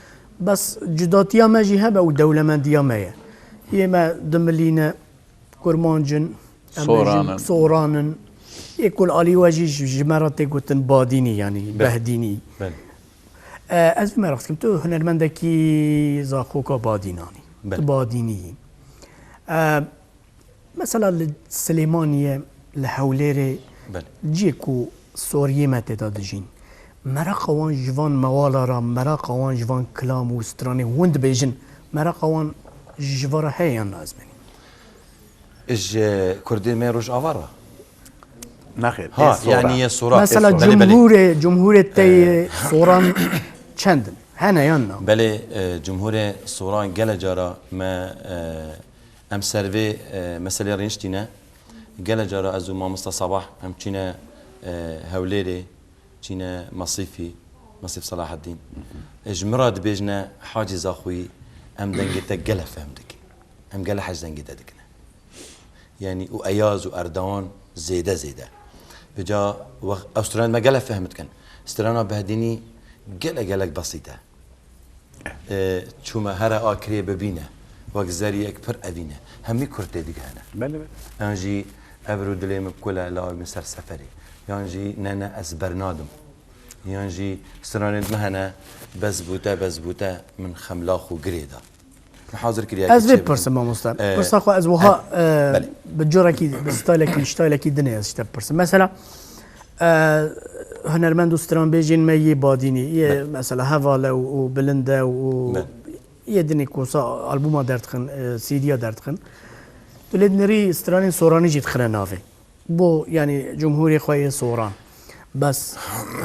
Bes cudatiya me jî hebe û dewlemendiya me ye. Yê me Dimilî ne, Kurmanc in, em Soran bêjin in. Soran in. Yê ku li alî we jî ji, ji me re tê gotin Badînî, yanî Be. Behdînî. Be. E, ez vê meraq dikim, tu hunermendekî zaxoka Badînanî. Be. Tu Badînî yî. E, mesela li Silêmaniyê, li Hewlêrê, Belê. ciyê ku Soriyê me tê de dijîn, meraqa wan ji van mewala re, meraqa wan ji van kilam û stranê hûn dibêjin, meraqa wan ji va re heye yan na ez benî? Ji Kurdê me Rojava re? Nexêr, Ha, ê Sora. yanî yê Sora. Mesela Ê Sora. Belê, belê. cumhurê, cumhurê te yê Soran çend in? Hene yan na? Belê, e, cumhurê Soran gele cara me, e, em ser vê, e, meselê rêniştîne. Gele cara ez û mamosta Sabah em çîne, e, Hewlêrê, çîne Masîfî, Masîf Selaheddîn. E, ji min re dibêjine, Hacî Zaxoyî, em dengê te gele fehm dikin. Em gele hez dengê te dikine. Yanî û Eyaz û Erdewan zêde zêde. Vêca wext ew strand me gele fehm dikin. Strana Behdînî gele gelek besît e. E, çûme here akirê bibîne, wek zeriyek pir evîne. Hemî kurd tê digihene. Belê, belê. Yan jî ev rû dilê min kul e, lawê min ser seferê. Yan jî ne, ne, ez bernadim. Yan jî stranên me hene, bes bû te, bes bû te, min xemlax û girê da. Min hazir kiriye Ez vê kê bipirsim, mamosta. E, Pirsa xwe ez wiha, e, e, belê. Bi corekî, bi stilekî, stilekî dinê ez ji te bipirsim. Mesela, e, hunermend û stranbêjên me yê badînî, yê Belê. mesela heval e û, û bilind e û Belê. yê dinê ku sa albûma derdixin, e, C D'ya derdixin. Tu lê dinêrî stranên soranî jî dixine navê. Bo, yanî, cumhûrê xwe yê soran. Bes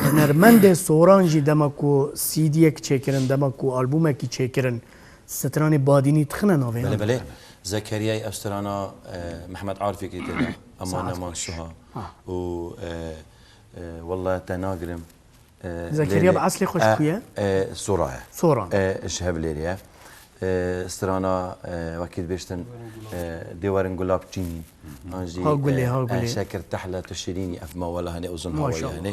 hunermendê soran jî dema ku C D'yek çêkirin, dema ku albûmekî çêkirin, stranê badînî dixine navê Belê, yan? belê. Zekeriyayê ev strana, e, Mehmet Arifekî tê de. Ema Saet neman xweş. Suha. Ha. Û, e, e, wele te nagirim. E, Zekeriya lê, bi eslê xwe ji e, ku ye? E, Sora ye. Soran. E, ji Hevlêrê ye. E, strana, e, wekî dibêjtin, e, Dê werin gulab çînî. An jî, Ha gulê, e, ha e, gulê. Şekir tehle tu şirînî, ev mawela hene uzun Maşallah. Hawayî hene.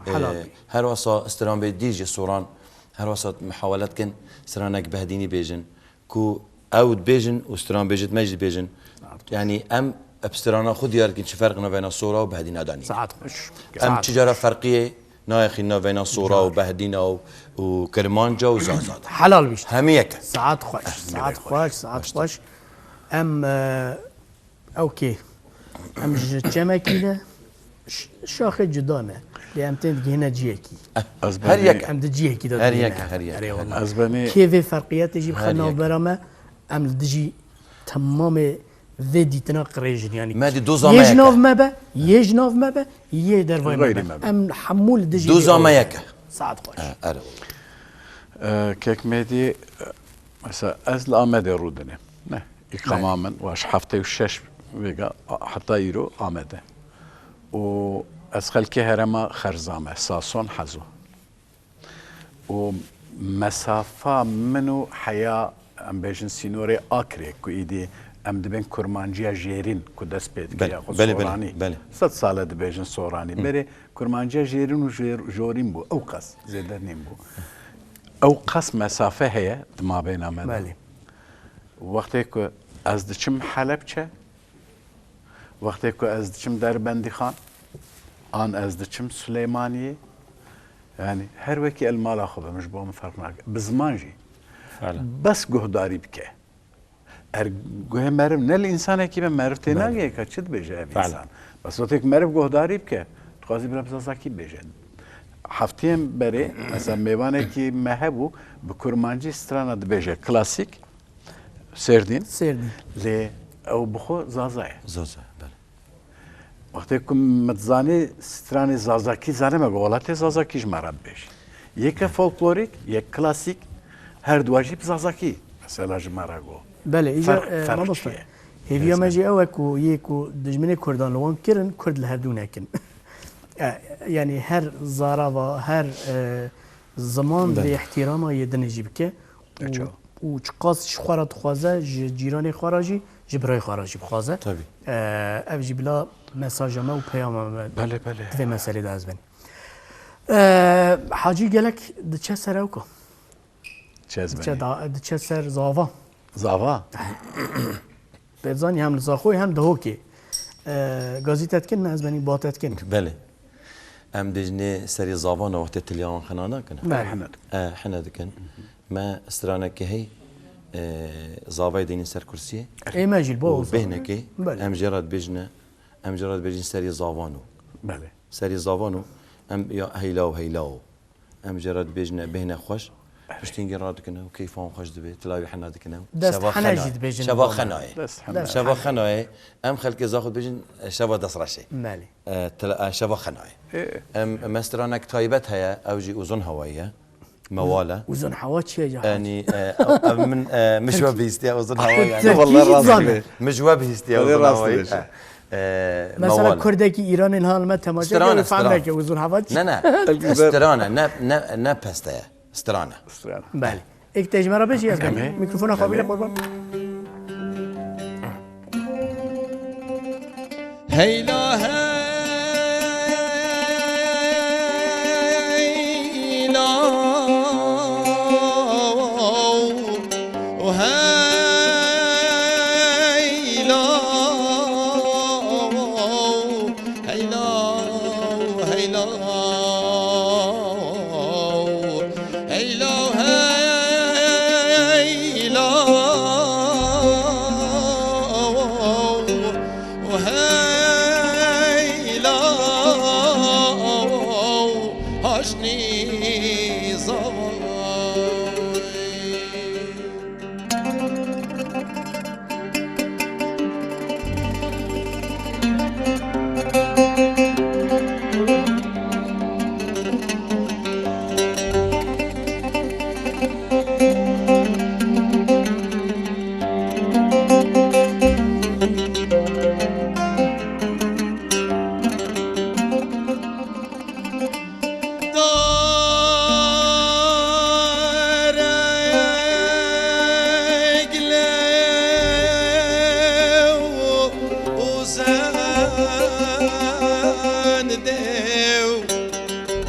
E, Helal. Her wasa stranbêjî soran, her wasa mihawele dikin, stranek behdînî bêjin. Ku ew dibêjin û stranbêjit me jî dibêjin. Yanî em bi strana xwe diyar dikin çi ferq navbeyna sora û behdîna danî. Saet xweş. Em Saet çi cara ferqiyê nayexîn navbeyna sora û behdîna û, û kirmanca û zaza de. Helal bîşt. Hemî yek e. Saet xweş. Eh, Saet hemî xweş, yek. Saet Baş. Xweş. Em, e, Ew kê? Em ji çemekî ne, ş-, şaxê cuda ne. Lê em tên digihîne ciyekî. Eh, Ez her benî yek e. Em di ciyekî de Her digihîne. yek e, her yek e, Erê her wala. yek e. Ez benî Kê vê ferqiyetê jî bixe Her yek e. navbera me, em li dijî temamê vê dîtina qirêjin. Yanî Me dî doza me yê ji yek e. nav me be, yê ji nav me be, yê dervayê me Xeyrî be. me be. Em hemû li dijî Doza vê me ew yek e. Saet xweş. Eh, erê wala. Eh, Kek Mêdî, eh, mesela ez li Amedê rûdinêm. Ne, îqama Belê. min, wa ji heftê û şeş vêga, a, heta îro Amedê. Û ez xelkê herêma Xerzame, Sason, Hezo. Û mesafa min û heya, em bêjin sînorê Akrê ku îdî em dibên kurmanciya jêrîn ku dest pê dike Belê, ya xwe belê, belê, soranî. belê. Sed sal e dibêjin soranî. Hı. Berê kurmanciya jêrîn û jêr-, jorîn bû. Ew qas zêde nîn bû. Ew qas mesafe heye di mabêna me de. Belê. Wextê ku ez diçim Helebçe, wextê ku ez diçim Derbendîxan, an ez diçim Silêmaniyê, yanî her wekî el mala xwe be, min ji bo min ferq nake. Bi ziman jî. Felen. Bes guhdarî bike. Er guhê meriv ne li însanekî be, meriv tê Belê. nagê ka çi dibêje ev Felen. însan. Bes wextê ku meriv guhdarî bike, dixwazî bira bi zazakî bêje. Heftiyên berê, mesela mêvanekî me hebû, bi kurmancî strana dibêje, klasîk, Sêrdîn. Sêrdîn. Lê ew bi xwe Zaza ye. Zaza, belê. Wextê ku min dizanî stranê Zazakî, zanîme ku welatê Zazakî ji me re bibêjî. Yek e folklorîk, yek klasîk, her dua jî bi Zazakî, mesela ji me re got. Belê, îcar, Ferq, e, ferq mamosta, çi ye? Hêviya me Hêzme. jî ew e ku yê ku dijminê Kurdan li wan kirin, Kurd li hevdû nekin. E, yanî her zarava, her, e, ziman Belê. vê îhtîrama yê dinê jî bike. Û, Çawa? û çiqas ji xwe re dixwaze, ji cîranê xwe re jî, ji birayê xwe re jî bixwaze. Tabii. E, ev jî bila mesaja me û peyama me Belê, belê. di vê meselê de ez bin. E, Hacî gelek diçe ser ewka. Çi ez Diçe benî? da, diçe ser zava. Zava? Pê zanî hem li Zaxoyê hem Dihokê. E, gazî te dikin, ne ez benî ba te dikin. Belê. Em dijnê serî zavan û wextê tiliya wan xina nakin. Belê. Hene dikin. E, hene dikin. Me stranekê hey, e, zavayê dênî ser kursiyê. Ê me jî li bo Û ew zavan. bêhnekê Belê. em jê re dibêjine, em jê re dibêjin serî zavan û. Belê. Serî zavan û em ya heyla û heyla û. Em jê re dibêjine bêhne xweş. Piştîngî radikine û keyfa wan xweş dibe. Tilawî hena dikine û Dest şeva hene xena jî ye. dibêjin Şeva baba. xena ye. Dest hene. Dest Şeva hene. xena ye. Em xelkê Zaxo dibêjin, e, şeva destreşê. Belê. E, tila-, e, şeva xena ye. Ê. Em, me stranek taybet heye, ew jî Uzun Hawayî ye. Mewal e. Uzun Hawa çi ye ya? Yanî, e, ew, ew min, e, min ji we bihîstiye Uzun Hawayî yani. Tirkî Vallahi jî rast dizane. dibêjî. Min ji we bihîstiye Vallahi Uzun rast Hawayî. dibêjî. E, e, Mesela mewal e. Kurdekî Îranê niha li me temaşe Strana, kiriye, fem strana. neke Uzun Hawa çi? Ne, ne. Strana, ne, ne, ne peste ye. Strana. Strana. Belê. Êk te ji me re bêjî ez Em bêjim. ê. Mikrofona xwe bîle Em ê. qurban. Heyla heyla. Heylo, heylo, heylo, heylo, heylo, heylo, haşnî zavay. Darek lew û zendê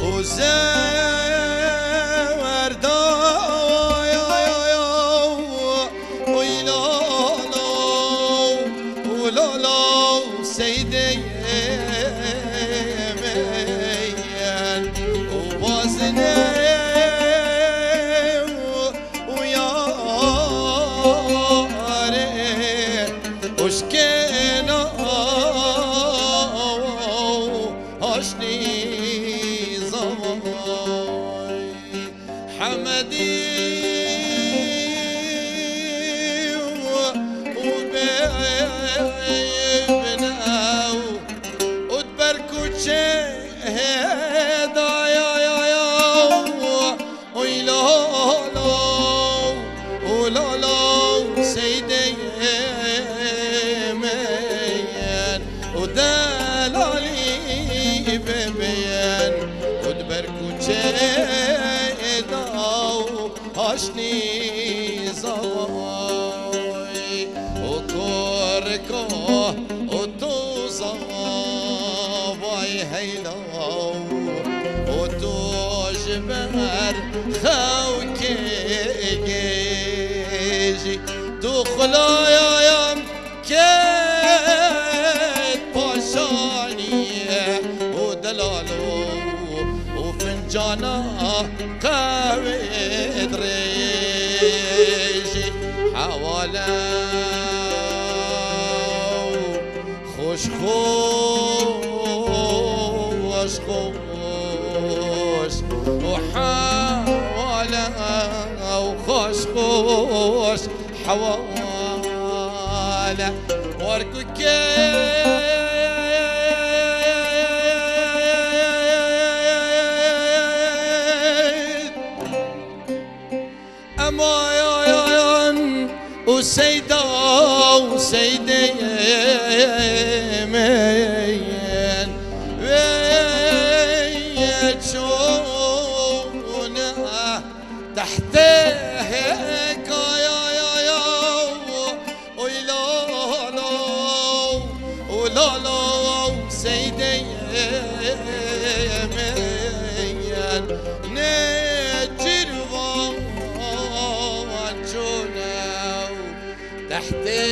û zewerda. Oy lolo, o lolo, seydê me yen, o bazine, o yare, o şkena, haşnî zavay. Hemedî û bêbne û di ber kuçê hêdaya ya ya. Oy lolo, o lolo, seydê me yen, o delalî bêbên, o di ber kuçê da. Haşnî zavay, o korko, o to zavay heylaw, o to ji ber xewkê gêjî, tu xulaya yan Kêt paşanî û delalo û fincana qehwê dirêjî hewale û xweş, xweş, xweş û hewale û xweş, xweş. Hewale war ku kê emayayan û seyda û seydê me yên wê çûne. Tehtê kayaya, oy lalo, o lalo, seydê me yên ne çirvan çûne. Tehtê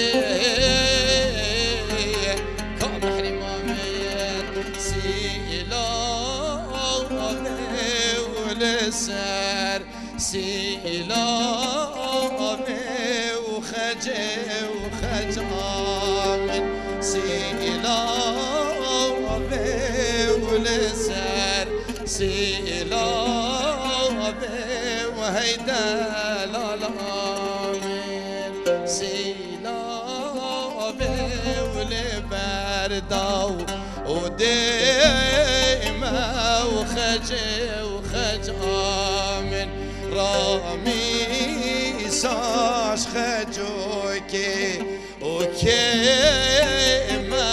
ka mehrîma me yên sîla û li ser. Sîlavê û xecê û xeca min, sîlavê û li ser sîlavê û hey delala min, sîlavê û li berdaw û dê me û xecê û xeca min. Ramî saş xecokê û kê me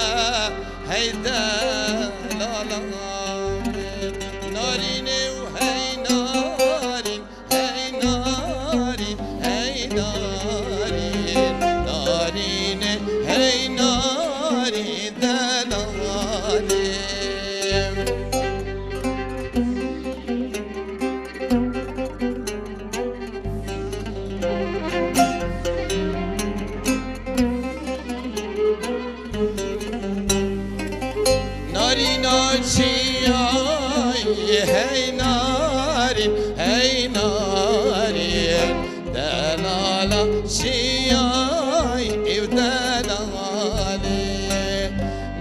hey delala min. Narînê û hey narîn, hey narîn, hey narîn, narînê hey narîn delalê. Çiyayê ew delalê,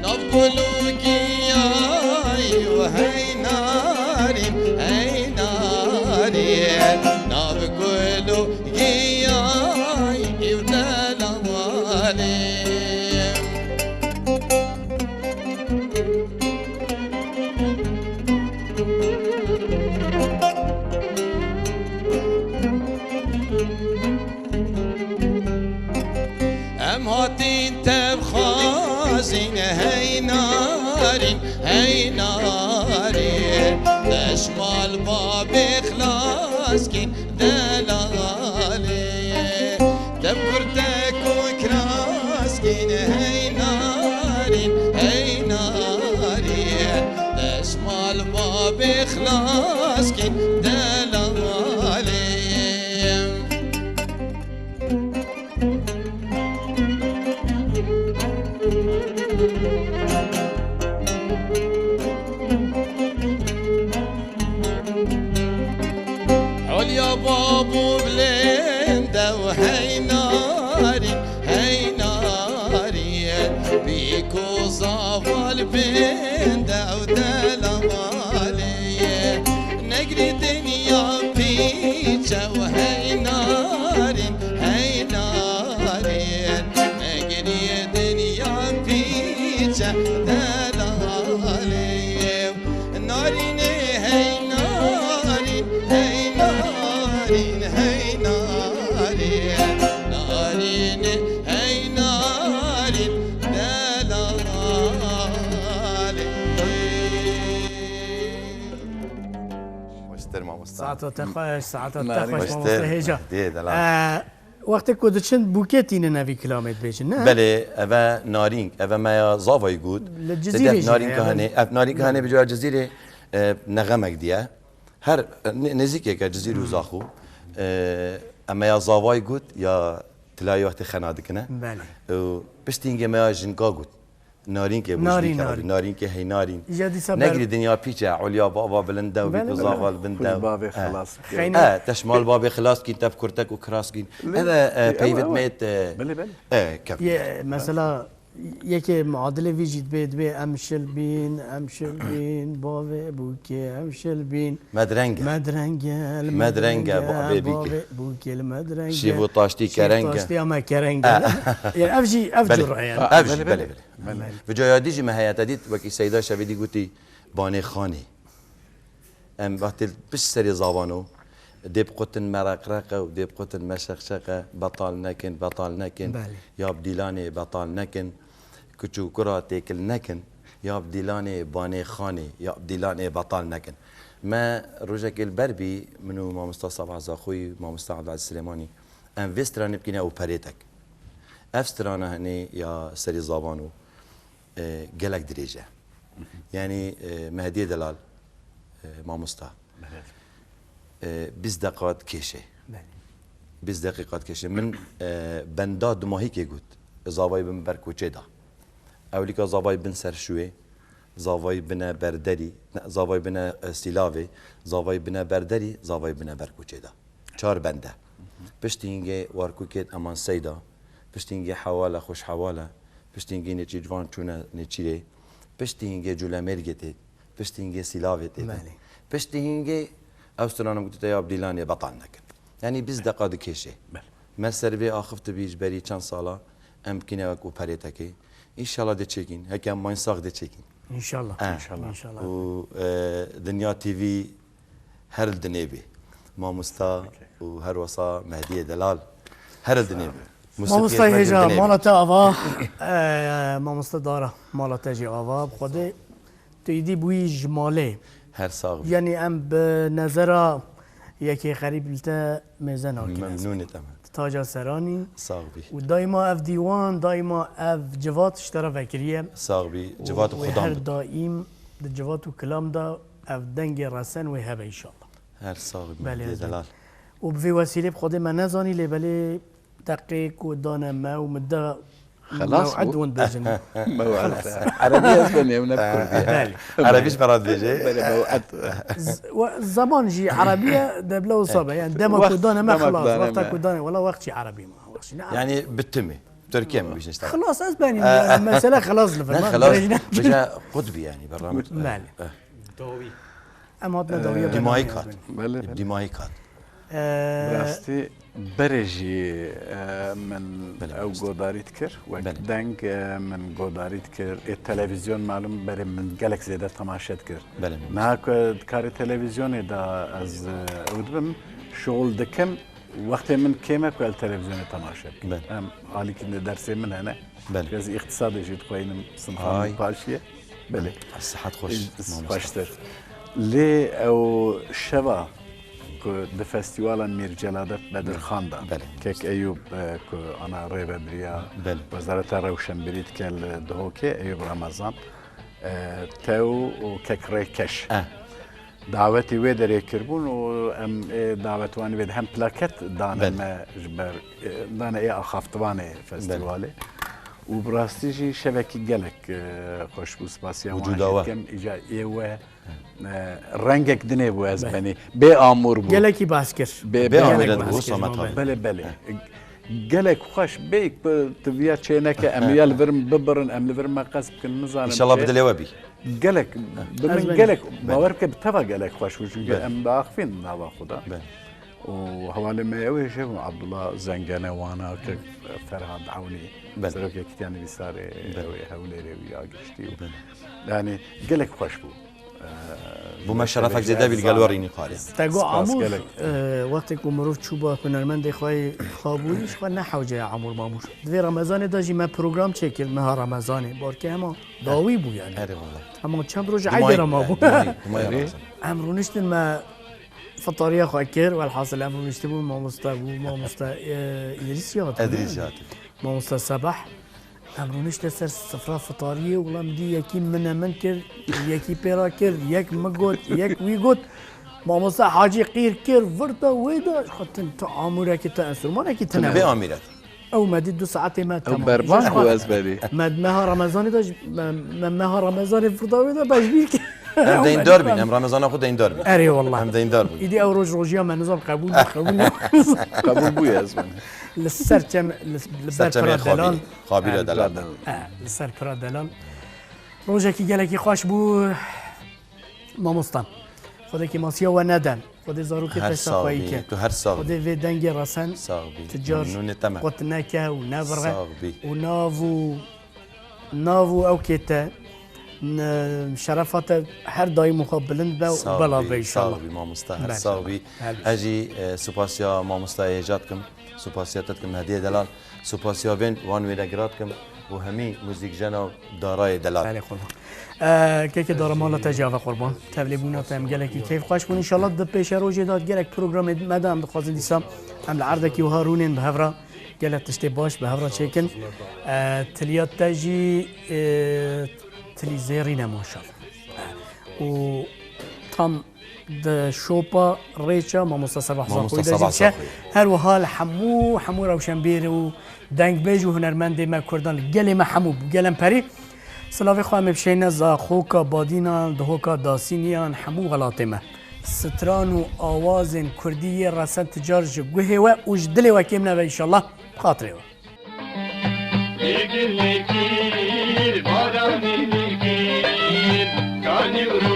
nav gul û giyayê û hey narîn, hey narîn, nav gul û giyayê ew delalê. Em hatin te bixwazin, hey narîn, hey narîn. Deşmal babê xilas kîn, delalê. Te bi kurtek û kiras kîn, hey narîn, hey narîn. Deşmal babê xilas kîn, delalê. Olya bab û bilênde û hey narîn, hey narîn. Bîk û zaval bênde û delavalê. Negirî dinya pîç e û hey narîn, hey narîn. Negirî dinya pîç e, delalê. Narînê hey narîn, hey narîn, hey narîn. Narînê hey narîn, delalê. Hoştir mamosta. Saeta te xweş, saeta te Narîn. Xweş, Hoştir. Mamosta Hêja. Dê delal. Ee, Wextê ku diçin bûkê tînin evî kilamê dibêjin, ne? Belê, eve narîng, eve me ya zavayî got. Li Cizîrê jî heye, belê. Ev narîng hene bi cara Cizîrê, e, nexemek diye. Her, e, ne-, nêzîkeke Cizîr û Zaxo, e, em me ya zavayî got ya tilayê wextê xena dikine. Belê. Û piştî hingê me ya jinka got. Narînkê, Narîn, bûjnî kebabî, narîn. Narînkê hey narîn. Îja dîsa ber- Negirî dinya pîç e, olya bava bilind e û Belê, bîk û belê. Zaval bin de. Xwî bavê xilas kî. Xeyna. E, te şmal babê xilas kîn, te bi kurtek û kiras kîn. Lê, eve, e, ew, peyvê ew, dimêt, e, belê, belê. E, kevn. Ye, mesela, yekê muadilê vî jî dibê, dibê em şil bîn, em şil bîn, bavê bûkê, em şil bîn. Me direng e. Me direng e, li me direng e, bavê bîkê. Bavê bûkê, li me direng e. Şîv û taştî kereng e. Şîv taştiya me kereng e. E. Ye, ev jî, ev Belê. Cur e yani. Ev jî, Belê, belê, belê. belê. Belê. Bi caya dî jî me heye te dît, wekî Seyda Şevîdî gotî, banê xanê. Em wextê pişt serê zavano, dê biqutin me reqreqe û dê biqutin me şeqşeqe, betal nekin, betal nekin. Belê. Ya bi dîlanê betal nekin, kuç û kura têkil nekin, ya bi dîlanê banê xanê, ya bi dîlanê betal nekin. Me rojekê li ber bî, min û mamosta Sabah Zaxoyî, mamosta Abdulaziz Silêmanî, em vê stranê bikîne û perêtek. Ev strana hinê ya serê zavano. E, gelek dirêj e. Yanî, e, Mehdiyê Delal, e, mamosta, Belê. e, bîst deqa dikêşe. Belê. Bîst deqîqa dikêşe. Min, e, benda dumahîkê got, zavayî bin ber koçê da. Ewlîka zavayî bin ser şûyê, zavayî bine ber derî, ne, zavayî bine, e, sîlavê, zavayî bine ber derî, zavayî bine ber koçê da. Çar bende. Piştî hingê Warkûkê Eman Seyda, piştî hingê Hewale, Xweş Hewale, piştî hingê Nêçîrvan çûne Nêçîrê, piştî hingê Culemêrgê tê, piştî hingê Sîlavê tê. Belê. Piştî hingê ew strana min gotî te ya bi dîlanê betal nekin. Yanî bîst deqa dikêşe. Belê. Me ser vê axifti bî ji berî çend sala em bikîne wek operetekê. Înşallah dê çêkîn. Heke em mayîn sax dê çêkîn. Înşallah. Eh. Înşallah. Înşallah. Û, e, Dinya T V her li dinê bê. Mamosta Okey. û her wesa Mehdiyê Delal her li dinê bê. Mamosta Musîqiyê me Hêja, dinê bê. Mala te ava, e, mamosta Dara, mala te jî ava. Bi Xwedê tu îdî bûyî ji malê. Her sax bî. Yanî em bi nezera yekê xerîb li te mêze nakin ez. Memnûnê te me. Taca seranî. Sax bî. Û daîma ev dîwan, daîma ev civat ji te re vekiriye. Sax bî. Û Civat û wê xudan her bî. daîm di civat û kilam de ev dengê resen wê hebe înşallah. Her sax bî, Belê, Mehdiyê ez Delal. Û bi vê wesîlê bi Xwedê me nezanî lê belê deqê ku dane me û min da Xelas mew'ed bû. hûn dibêjin. Mew'ed. Erebî ez bêm, ew ne bi kurdî ye. Belê. Erebî ji me re dibêje. Belê, mew'ed. Z-, we-, zeman jî erebî ye, debla wisa be. Yani dema Wext, ku dane me dema ku xelas, dane wexta me. ku dane, wela wext jî erebî me. Yani bitti mi? Türkiye mi bêjin işte? Xilas ez benîm yani, mesele xilas li vir. Ne, xilas. Bêje qutbî yani, bernamet. Belê. Em hatine dawiya Dîmayî kat. Belê, belê. Dîmayî kat. Ee, Bi rastî berê jî, e, min ew godarî dikir. Wek deng, e, min godarî dikir. Ê televîzyon malum berê min gelek zêde temaşe dikir. Belê. Niha ku di karê televîzyonê de ez, e, ew dibim, şol dikim, wextê min kêm e ku ez televîzyonê temaşe bikim. Belê. Em alîkî li dersê min hene. Belê. Ez îqtisadê jî dixweynim sinfa min paşiye. Belê. Sihet xweş, mamoste. Xweştir. Lê ew şeva ku di festîvala Mîr Celadet Bedirxan de, belê, kek Eyûb, e, ku ana rêvebiriya, belê, Wezareta Rewşenbîrî dike li Duhokê, Eyûb Remezan, e, tew û kek Rêkeş. Eh. Dawetî wê derê kiribûn û em ê dawetvanî wê de hem plaket dane, belê, me ji ber, e, dane ê axaftivanê festîvalê. Belê. Û bi rastî jî şevekî gelek, e, xweş bû. Spasiya wan jî dikim. Îca ê we, e, rengek dinê bû ez benî. Bê amûr bû. Gelekî baskir. Bê, bê amûr bû, Samet abi. Belê, belê. Gelek xweş bê, ku tu viya çêneke, em ya li vir bibirin, em li vir meqes bikin, nizanim. Înşallah bi dilê we bî. Gelek, bi min gelek, bawer bike, bi teva gelek xweş bû, çunke em diaxivîn nava xwe de. Belê. Û hevalê me ew ê jî hebûn, Abdullah Zengene wana, kek Ferhad Ewnî, belê, serokê Yekîtiya Nivîsarê, belê, ew ê Hewlêrê wî ya giştî û, belê, yanî gelek xweş bû. Bû me şerefek zêde bî li gel we rînî xwarê. Te got Amûr, e, wextê ku mirov çûba hunermendê xwe yê xabûrî, ji xwe ne hewce ye Amûr Mamûr. Di vê Remezanê de jî me program çêkir, meha Remezanê. Barkê hema dawî bû yani. Erê wele. Hema çend roj eydê re mabû. Em rûniştin me fitariya xwe kir, welhasil em rûniştibûn mamoste bû, mamoste, e, Îdrîs ya. Îdrîs ya. Mamoste Sebah. Em rûnişte ser sifra fitariyê, wila min dî yekî min e min kir, yekî pê re kir, yek min got, yek wî got. Mamoste Hacî qîr kir, vir da wê da, ji xwe tin, tu amûrekî, tu enstrûmanekî tine. Bê amîret. Ew me dî du saetê me temam. Ew berban bû ez berî. Me, meha Remezanê de jî, me, me, meha Remezanê vir da wê da, beş bîr kir. Em deyndar bîn, em Remezana xwe deyndar bîn. Erê wallah. Em deyndar bûn. Îdî ew roj rojiya me nizam qebûl bû, qebûl ne. Qebûl bûye ez benî. Li ser çem, li, li ber pira delal. Xabîra delal. He, li ser pira delal. Rojekî gelekî xweş bû, mamosta. Xwedê kêmasiya we nede. Xwedê zarokê te şaxweyî ke. Tu her sax bî. Xwedê vê dengê resen, sax bî, tu car qut neke û nebire. Sax bî. Û nav û, nav û ewkê te, n-, şerefa te her daîm wiha bilind be û belav be înşallah. Sax bî mamosta, her sax bî. Ez jî, e, supasiya mamosta Hêja dikim, supasiya te dikim Hediye Delal. Supasiya vên wan wênegira dikim û hemî muzîkjena û darayê delal. Belê qurban. E, kekê Dara mala te jî ava qurban. Tevlêbûna te em gelekî keyf xweş bûn. Înşallah di pêşerojê de gelek programê me de em dixwazin dîsa em li erdekî wiha rûnên bi hev re gelek tiştê baş bi hev re çêkin. E, tiliya te jî, e, tilî zêrîn e maşallah. Û tam di şopa rêça Mamosta Sebah Zaxoyî de jî diçe. Her wiha li hemû, hemû rewşenbîr û dengbêj û hunermendê me Kurdan li gelê me hemû bû. Gelem perî. Silavê xwe em ê bişeyne Zaxoka Badînan, Dihoka Dasîniyan, hemû welatê me. Stran û awazên Kurdî yê resen ti car ji guhê we û ji dilê we kêm nebe înşallah. Bi xatirê we. Ligir ligir baranî ligir, kanî û